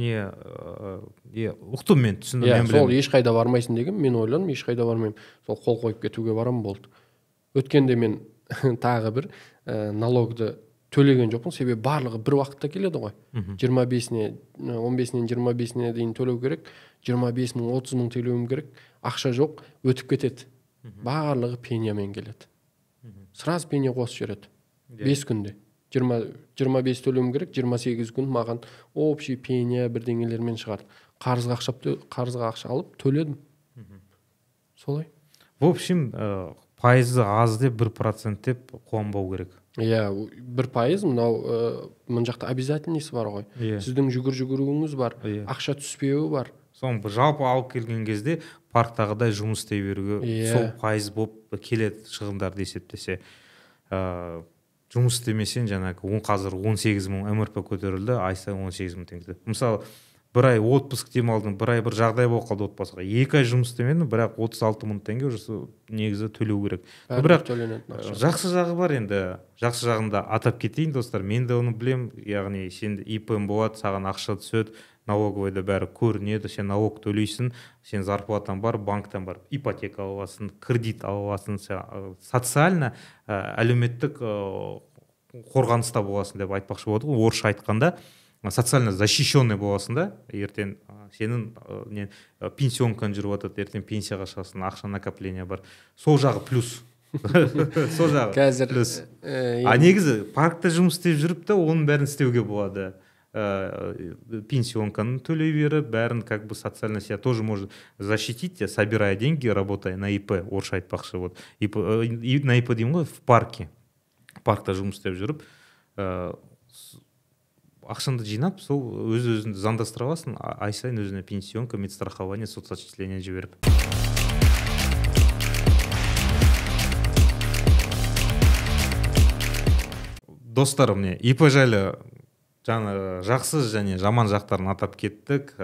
мен, түсіндім, мен білемін. Сол ешқайда бармайсың деген, мен ойладым, ешқайда бармаймын. Сол қол қойып кетуге барам болды. Өткенде мен тағы бір налогды төлеген жоқпын, себебі барлығы бір уақытта келеді ғой. 25-не, 15-нен 25-не дейін төлеу керек, 25 мың, 30 мың төлеуім керек, ақша жоқ, өтіп кетеді. Барлығы пенямен келеді. Сразу пеня қосып жібереді. 5 күнде. 25 төлеуім керек, 28 күн маған общий пеня бірдеңелермен шығарды. Қарызға ақша алып төледім. Солай. В общем, пайызы аз деп 1% деп қуанбау керек. Иә, 1% мынау мына жақта обязательныйсы бар ғой. Сіздің жүгіруіңіз бар, ақша түспеуі бар. Соны жалпы алып келген кезде парктағыдай жұмыс істей беруге сол пайыз болып келеді шығындарды есептесе. Жұмыс істемесең, жаңағы қазір 18 мың МРП көтерілді, ай сайын 18 мың теңге. Мысалы, бір ай отпуск демалдың, бір ай бір жағдай болып қалды отбасыға. 2 ай жұмыс істемедің, бірақ 36 мың теңге уже негізі төлеу керек. Бірақ жақсы жағы бар енді. Жақсы жағын да атап кетейін, достар. Мен де оны білем. Яғни сен ИП-ң болады, саған ақша түседі, налоговойда бәрі көрінеді, сен налог төлейсің, сен зарплатаң бар, банктан бар, ипотека аласың, кредит аласың, социально әлеуметтік қорғаныста боласың деп айтпақшы болады ғой. Орысша айтқанда социально защищенный боласың да, ертең сенің пенсионкаң жүріп жатады, ертең пенсияға шығасың, ақша накопление бар. Сол жағы плюс. Сол жағы қазір плюс. А негізі паркта жұмыс істеп жүріп те оның бәрін істеуге болады. Пенсионканы төлей беріп, бәрін как бы социально себя тоже может защитить, собирая деньги, работая на ИП, орысша айтпақшы, вот ИП, на ИП деймін ғой, в парке. Паркта жұмыс істеп жүріп, ақшаңды жинап, сол өз-өзіңді заңдастыра аласың, ай сайын өзіне пенсионка, медстрахование, соцотчисление жіберіп. Достар, міне ИП жайлы жаңа жақсы және жаман жақтарын атап кеттік.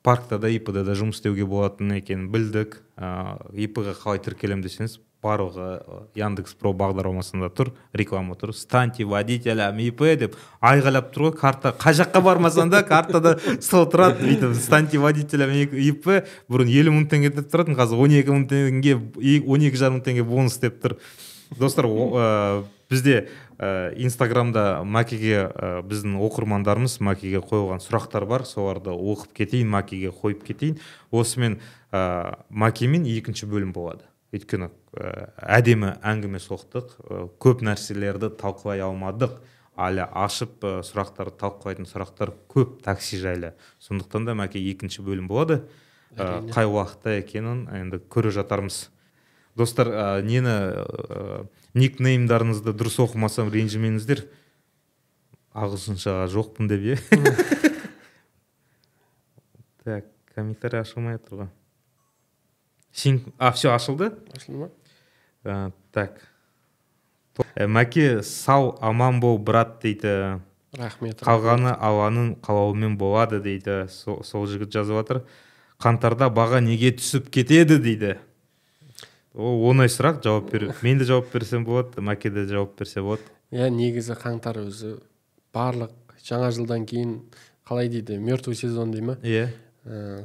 Паркта да ИП-да да жұмыс істеуге болатын екенін білдік. ИП-ға қалай тіркелемін десеңіз, Барлығы Яндекс Про бағдарламасында тұр, реклама тұр. «Станьте водителем ИП» деп айғайлап тұр ғой карта. Қай жаққа бармасаң да, картада сол тұрады бүйтіп: «Станьте водителем ИП». Бұрын 50 000 теңге деп тұратын, қазір 12 000 теңге, 12,5 мың теңге бонус деп тұр. Достар, бізде Инстаграмда Мәкеге, біздің оқырмандарымыз Мәкеге қойылған сұрақтар бар, соларды оқып кетейін, Мәкеге қойып кетейін. Осымен Мәкемен екінші бөлім болады, өйткені әдемі әңгіме соқтық, көп нәрселерді талқылай алмадық әлі, ашып сұрақтарды талқылайтын сұрақтар көп такси жайлы. Сондықтан да, Мәке, екінші бөлім болады. Қай уақытта екенін енді көре жатармыз. Достар, нені, никнеймдарыңызды дұрыс оқымасам, ренжімеңіздер, ағылшыншаға жоқпын деп, иә. Так, комментарий ашылмай жатыр ғой. Син, а, все, ашылды. Ашылды ма? Так. Мәке, сау аман бол, брат, дейді. Рахмет. Қалғаны Алланың қалауымен болады, дейді. Сол жігіт жазып жатыр. Қаңтарда баға неге түсіп кетеді, дейді. Ол оңай сұрақ, жауап бер. Мен де жауап берсем болады, Мәке де жауап берсе болады. Иә, негізі қаңтар өзі барлық жаңа жылдан кейін, қалай дейді, мертвый сезон дей ма? Иә.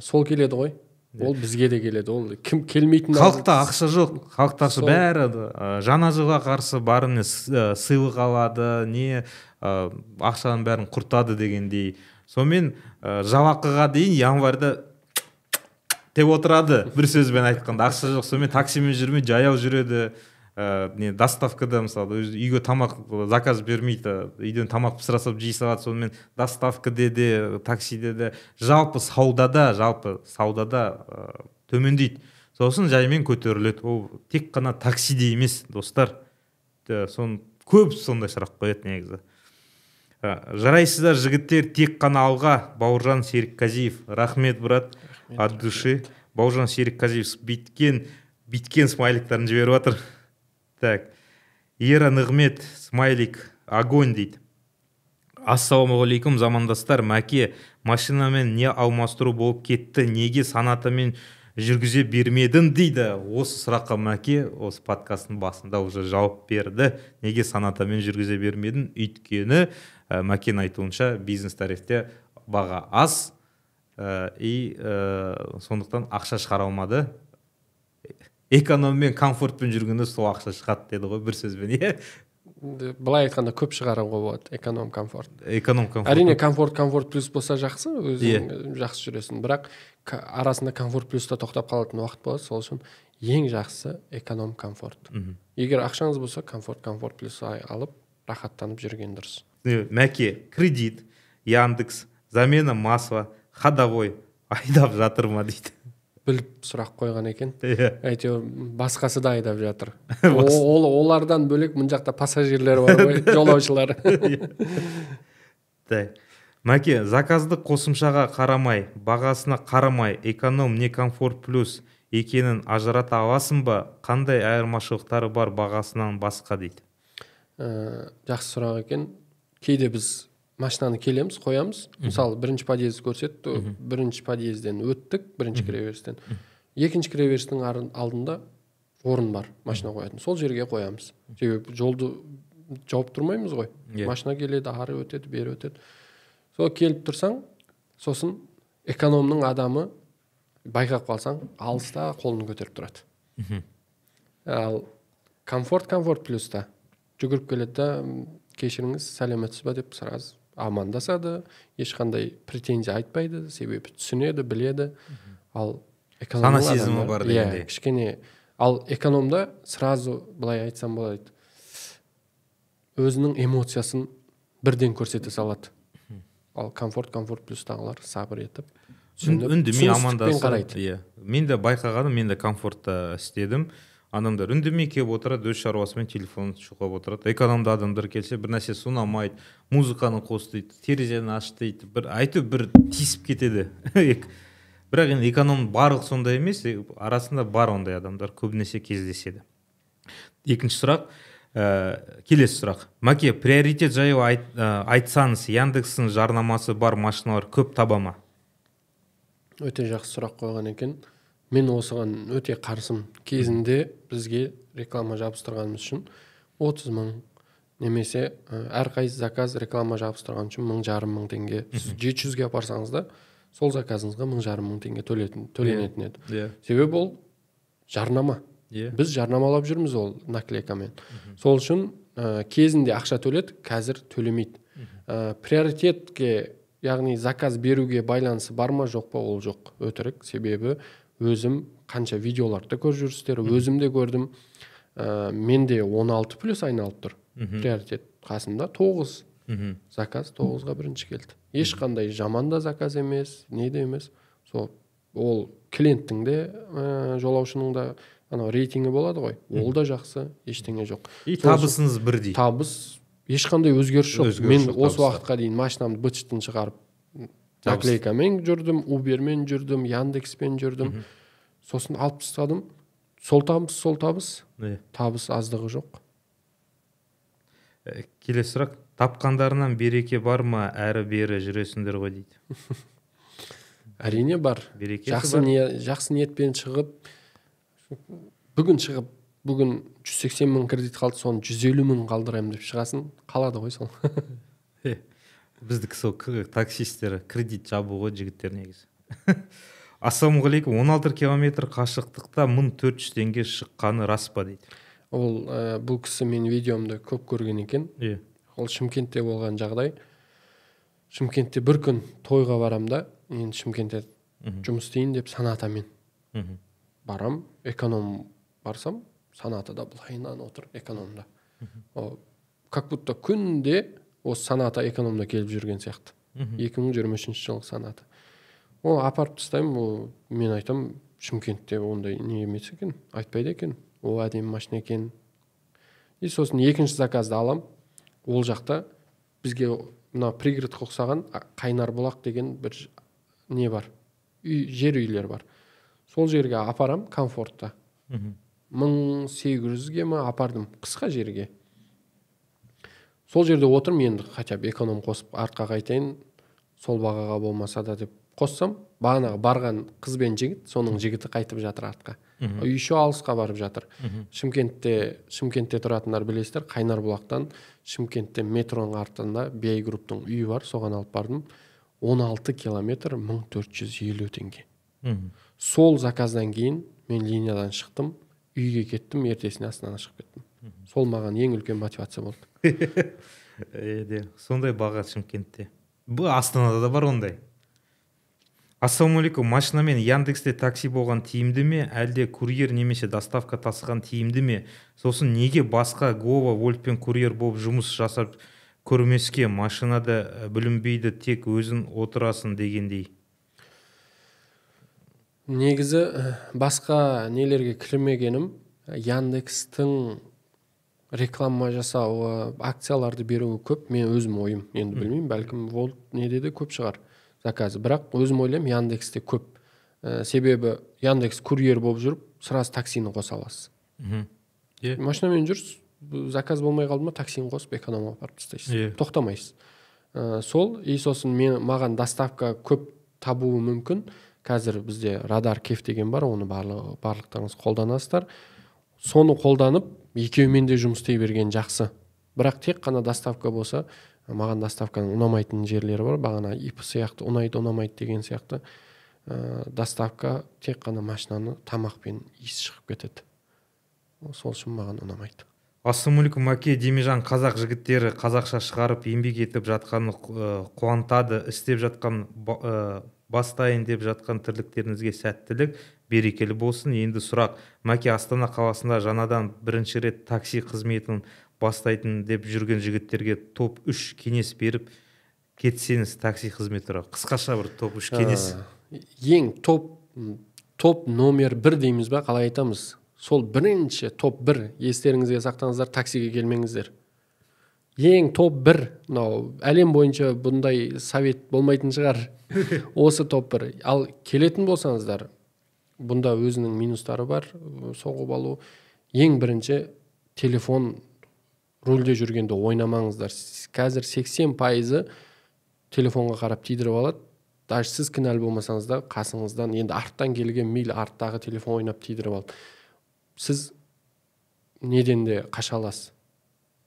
Сол келеді ғой. Ол бізге де келеді, ол кім келмейтін. Халықта ақша жоқ, халықта ақша Сол. бәрі жаңа жылға қарсы барыны сыйлық алады, не ақшаның бәрін құртады дегендей. Сонымен жалақыға дейін январьда деп отырады, бір сөзбен айтқанда, ақша жоқ. Сонымен таксимен жүрмей, жаяу жүреді. Не, доставкада, мысалы, өзі үйге тамақ заказ бермейді, үйден тамақ пісіре салып жей салады. Сонымен доставкаде де, таксиде де, жалпы саудада төмендейді, сосын жаймен көтеріледі. Ол тек қана таксиде емес, достар. Соны көп сондай сұрақ қояды негізі. Жарайсыздар, жігіттер, тек қана алға! Бауыржан Серікқазиев, рахмет, брат, от души. Бауыржан Серікқазиев бүйткен смайликтарын жіберіп жатыр. Так, Ера Нығмет, смайлик огонь дейді. Ассалаумағалейкум, замандастар! Мәке, машинамен не алмастыру болып кетті, неге Сонатамен жүргізе бермедің, дейді. Осы сұраққа Мәке осы подкасттың басында уже жауап берді. Неге Сонатамен жүргізе бермедің? Өйткені Мәкенің айтуынша, бизнес тарифте баға аз, и сондықтан ақша шығара алмады. Экономмен, комфортпен жүргенде сол ақша шығады деді ғой бір сөзбен, иә. Былай айтқанда, көп шығаруға болады эконом, комфорт. Эконом, комфорт. Әрине, комфорт, комфорт плюс болса жақсы, өзің жақсы жүресің, бірақ арасында комфорт плюста тоқтап қалатын уақыт болады. Сол үшін ең жақсысы эконом, комфорт. Егер ақшаңыз болса, комфорт, комфорт плюс алып, рахаттанып жүрген дұрыс. Мәке, кредит, Яндекс, замена масла, ходовой айдап жатыр ма, дейді. Біліп сұрақ қойған екен. Иә. Әйтеуір басқасы да айдап жатыр. Ол олардан бөлек мына жақта пассажирлер бар ғой, жолаушылар. Так, Мәке, заказды қосымшаға қарамай, бағасына қарамай, эконом не комфорт плюс екенін ажырата аласың ба? Қандай айырмашылықтары бар бағасынан басқа, дейді. Жақсы сұрақ екен. Кейде біз машинаны келеміз, қоямыз, мысалы, бірінші подъезд көрсетті, бірінші подъезден өттік, бірінші кіреберістен. Екінші кіреберістің алдында орын бар машина қоятын, сол жерге қоямыз, себебі жолды жауып тұрмаймыз ғой. Машина келеді, ары өтеді, бері өтеді. Сол келіп тұрсаң, сосын экономның адамы, байқап қалсаң, алыста қолын көтеріп тұрады. Ал комфорт, комфорт плюста жүгіріп келеді да, «Кешіріңіз, сәлеметсіз ба?» деп сразу амандасады, ешқандай претензия айтпайды, себебі түсінеді, біледі. Ал Сана сезімі бар дегендей. Иә, кішкене. Ал экономда сразу, былай айтсам болады, өзінің эмоциясын бірден көрсете салады. Ал комфорт, комфорт плюстағылар сабыр етіп, түсініп, үндемей түсіністікпен амандасады. Қарайды. Иә, мен де байқағаным, мен де комфортта істедім, адамдар үндемей келіп отырады, өз шаруасымен телефонын шұқылап отырады. Экономда адамдар келсе, бір нәрсесі ұнамайды, музыканы қос дейді, терезені аш дейді, бір әйтеуір бір тиісіп кетеді. Бірақ енді эконом барлық сондай емес, арасында бар ондай адамдар, көбінесе кездеседі. Екінші сұрақ, келесі сұрақ: Мәке, приоритет жайлы айтсаңыз, Яндекстің жарнамасы бар машиналар көп таба ма? Өте жақсы сұрақ қойған екен. Мен осыған өте қарсым. Кезінде бізге реклама жабыстырғанымыз үшін 30 мың, немесе әрқайсы заказ реклама жабыстырған үшін 1500 мың теңге. Сіз 700-ге апарсаңыз да, сол заказыңызға 1500 мың теңге төленетін еді. Себебі ол жарнама. Біз жарнамалап жүрміз ол наклейкамен. Сол үшін кезінде ақша төледі, қазір төлемейді. Приоритетке, яғни заказ беруге байланысы бар ма, жоқ па, ол жоқ, өтірік. Себебі өзім қанша видеоларды көріп жүрсіздер, өзім де көрдім. Менде 16 плюс айналып тұр. Приоритет қасымда 9 заказ, 9-ға бірінші келді. Ешқандай жаман да заказ емес, не де емес. Сол ол клиенттің де, жолаушының да анау рейтингі болады ғой, ол да жақсы, ештеңе жоқ. И табысыңыз бірдей. Табыс ешқандай өзгеріс жоқ. Өзгеріс Мен жоқ осы табыста. уақытқа дейін машинамды быт-шытын шығарып, наклейкамен жүрдім, Убермен жүрдім, Яндекспен жүрдім. Сосын алып тастадым. Сол табыс, сол табыс. Табыс аздығы жоқ. Келесі сұрақ: тапқандарынан береке бар ма, әрі бері жүресіңдер ғой дейді. Әрине бар. Берекесі Жақсы бар. Не, жақсы ниетпен шығып, бүгін шығып, бүгін 180 мың кредит қалды, соны 150 мың қалдырамын деп шығасың, қалады ғой сол. Біздікі сол таксисттер кредит жабу ғой, жігіттер негізі. Ассалаумағалейкум, 16 километр қашықтықта 1400 теңге шыққаны рас па дейді. Ол бұл кісі менің видеомды көп көрген екен. Ол Шымкентте болған жағдай. Шымкентте бір күн тойға барам да, енді Шымкентте жұмыс істейін деп Сонатамен барам. Эконом барсам, Сонатада былайынан отыр экономда. О, как будто күнде осы Соната экономда келіп жүрген сияқты. 2023 жылғы Соната. Ол апарып тастаймын. Ол мен айтам, Шымкентте ондай не емес екен, айтпайды екен, ол әдемі машина екен. И сосын екінші заказды алам. Ол жақта бізге мына пригородқа ұқсаған Қайнарбұлақ деген бір не бар, үй, жер үйлер бар. Сол жерге апарам комфортта. 1800-ге ма апардым, қысқа жерге. Сол жерде отырмын, енді хотя бы эконом қосып артқа қайтайын, сол бағаға болмаса да деп қоссам, бағанағы барған қыз бен жігіт, соның жігіті қайтып жатыр артқа. Еще алысқа барып жатыр. Шымкентте тұратындар білесіздер, Қайнарбұлақтан Шымкентте метроның артында BI Групптың үйі бар, соған алып бардым. 16 километр 1450 теңге. Сол заказдан кейін мен линиядан шықтым, үйге кеттім, ертесіне Астанаға шығып кеттім. Сол маған ең үлкен мотивация болды. Де, сондай баға Шымкентте. Бұл Астанада да бар ондай. Ассалаумағалейкум, машинамен Яндексте такси болған тиімді ме, әлде курьер немесе доставка тасыған тиімді ме? Сосын неге басқа Глово, Вольтпен курьер болып жұмыс жасап көрмеске, машинада бүлінбейді, тек өзің отырасың дегендей. Негізі басқа нелерге кірмегенім, Яндекстің реклама жасауы, акцияларды беруі көп, мен өзім ойым, енді білмеймін, бәлкім Волт неде де көп шығар заказы, бірақ өзім ойлаймын, Яндексте көп. Себебі Яндекс курьер болып жүріп, сразу таксині қоса аласыз. Машинамен жүрсіз, заказ болмай қалды ма, таксині қосып экономға апарып тастайсыз. Тоқтамайсыз. Сол, и сосын мен, маған доставка көп табуы мүмкін. Қазір бізде радар кеф деген бар, оны барлықтарыңыз қолданасыздар. Соны қолданып, екеуімен де жұмыс істей берген жақсы. Бірақ тек қана доставка болса, маған доставканың ұнамайтын жерлері бар. Бағана ИП сияқты ұнайды, ұнамайды деген сияқты. Доставка тек қана машинаны тамақпен иіс шығып кетеді. Сол үшін маған ұнамайды. Ассалаумағалейкум, мәке, Демежан, қазақ жігіттері қазақша шығарып еңбек етіп жатқаны қуантады. Істеп жатқан бастайын деп жатқан тірліктеріңізге сәттілік, берекелі болсын. Енді сұрақ, мәке, Астана қаласында жаңадан бірінші рет такси қызметін бастайтын деп жүрген жігіттерге топ 3 кеңес беріп кетсеңіз такси қызметі туралы. Қысқаша бір топ 3 кеңес. Ең топ номер 1 дейміз ба, қалай айтамыз? Сол бірінші топ 1, естеріңізге сақтаңыздар, таксиге келмеңіздер. Ең топ 1, мынау әлем бойынша бұндай совет болмайтын шығар. Осы топ 1. Ал келетін болсаңыздар, бұнда өзінің минустары бар, соғып алу. Ең бірінші телефон рульде жүргенде ойнамаңыздар. Қазір 80% телефонға қарап тидіріп алады. Даже сіз кінәлі болмасаңыз да, қасыңыздан енді арттан келген, мейлі, арттағы телефон ойнап тидіріп алды. Сіз неден де қаша аласыз,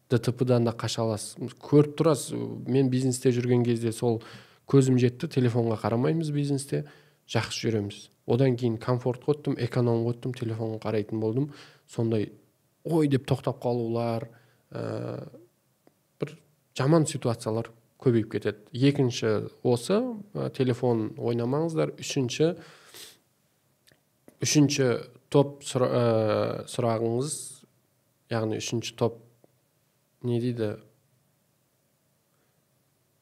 ДТП-дан да қаша аласыз. Көріп тұрасыз, мен бизнесте жүрген кезде сол көзім жетті: телефонға қарамаймыз бизнесте, жақсы жүреміз. Одан кейін комфортқа өттім, экономға өттім, телефонға қарайтын болдым. Сондай ой деп тоқтап қалулар, бір жаман ситуациялар көбейіп кетеді. Екінші осы, телефон ойнамаңыздар. Үшінші топ сұрағыңыз, яғни үшінші топ не дейді,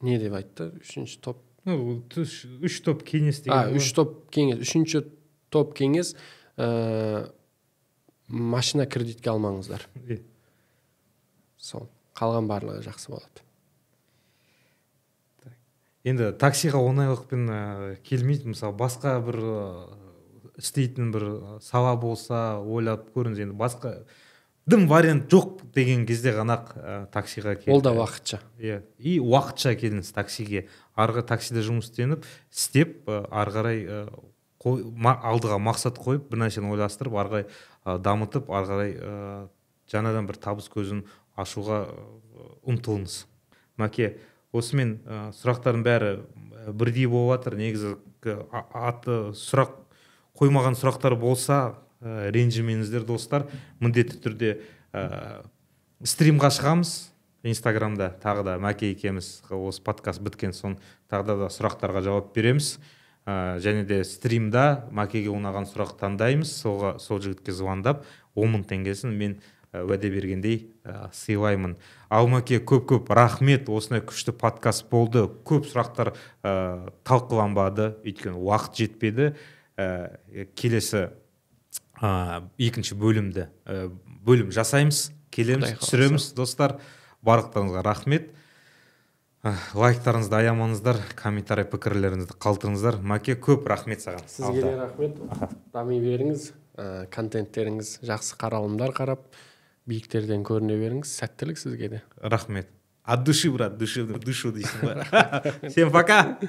не деп айтты үшінші топ? Ну, үш топ кеңес деген. А, үш топ кеңес. Үшінші топ кеңес: машина кредитке алмаңыздар. Сол, қалған барлығы жақсы болады. Енді таксиға оңайлықпен келмейді. Мысалы, басқа бір істейтін бір сала болса, ойлап көріңіз. Енді басқа дым вариант жоқ деген кезде ғана таксиға кел. Ол да уақытша. Иә, и уақытша келіңіз таксиге. Арғы таксиде жұмыс істеп, ары қарай алдыға мақсат қойып, бір нәрсені ойластырып, ары қарай дамытып, ары қарай жаңадан бір табыс көзін ашуға ұмтылыңыз. Мәке, осымен сұрақтардың бәрі бірдей болып жатыр. Негізі аты сұрақ қоймаған сұрақтар болса, ренжімеңіздер, достар. Міндетті түрде стримға шығамыз Инстаграмда тағы да. Мәке екеуміз осы подкаст біткен соң тағы да сұрақтарға жауап береміз. Және де стримда Мәкеге ұнаған сұрақ таңдаймыз. Солға, сол жігітке звондап, 10 000 теңгесін мен уәде бергендей сыйлаймын. Ал, Мәке, көп көп рахмет, осындай күшті подкаст болды. Көп сұрақтар талқыланбады, өйткені уақыт жетпеді. Келесі екінші бөлімді бөлім жасаймыз, келеміз, түсіреміз. Достар, барлықтарыңызға рахмет. Лайктарыңызды аямаңыздар, комментарий, пікірлеріңізді қалдырыңыздар. Мәке, көп рахмет саған. Сізге де рахмет. Дами беріңіз, контенттеріңіз жақсы, қаралымдар қарап, биіктерден көріне беріңіз. Сәттілік сізге де. Рахмет, от души, брат, душевный, душу дейсің ба. Всем пока.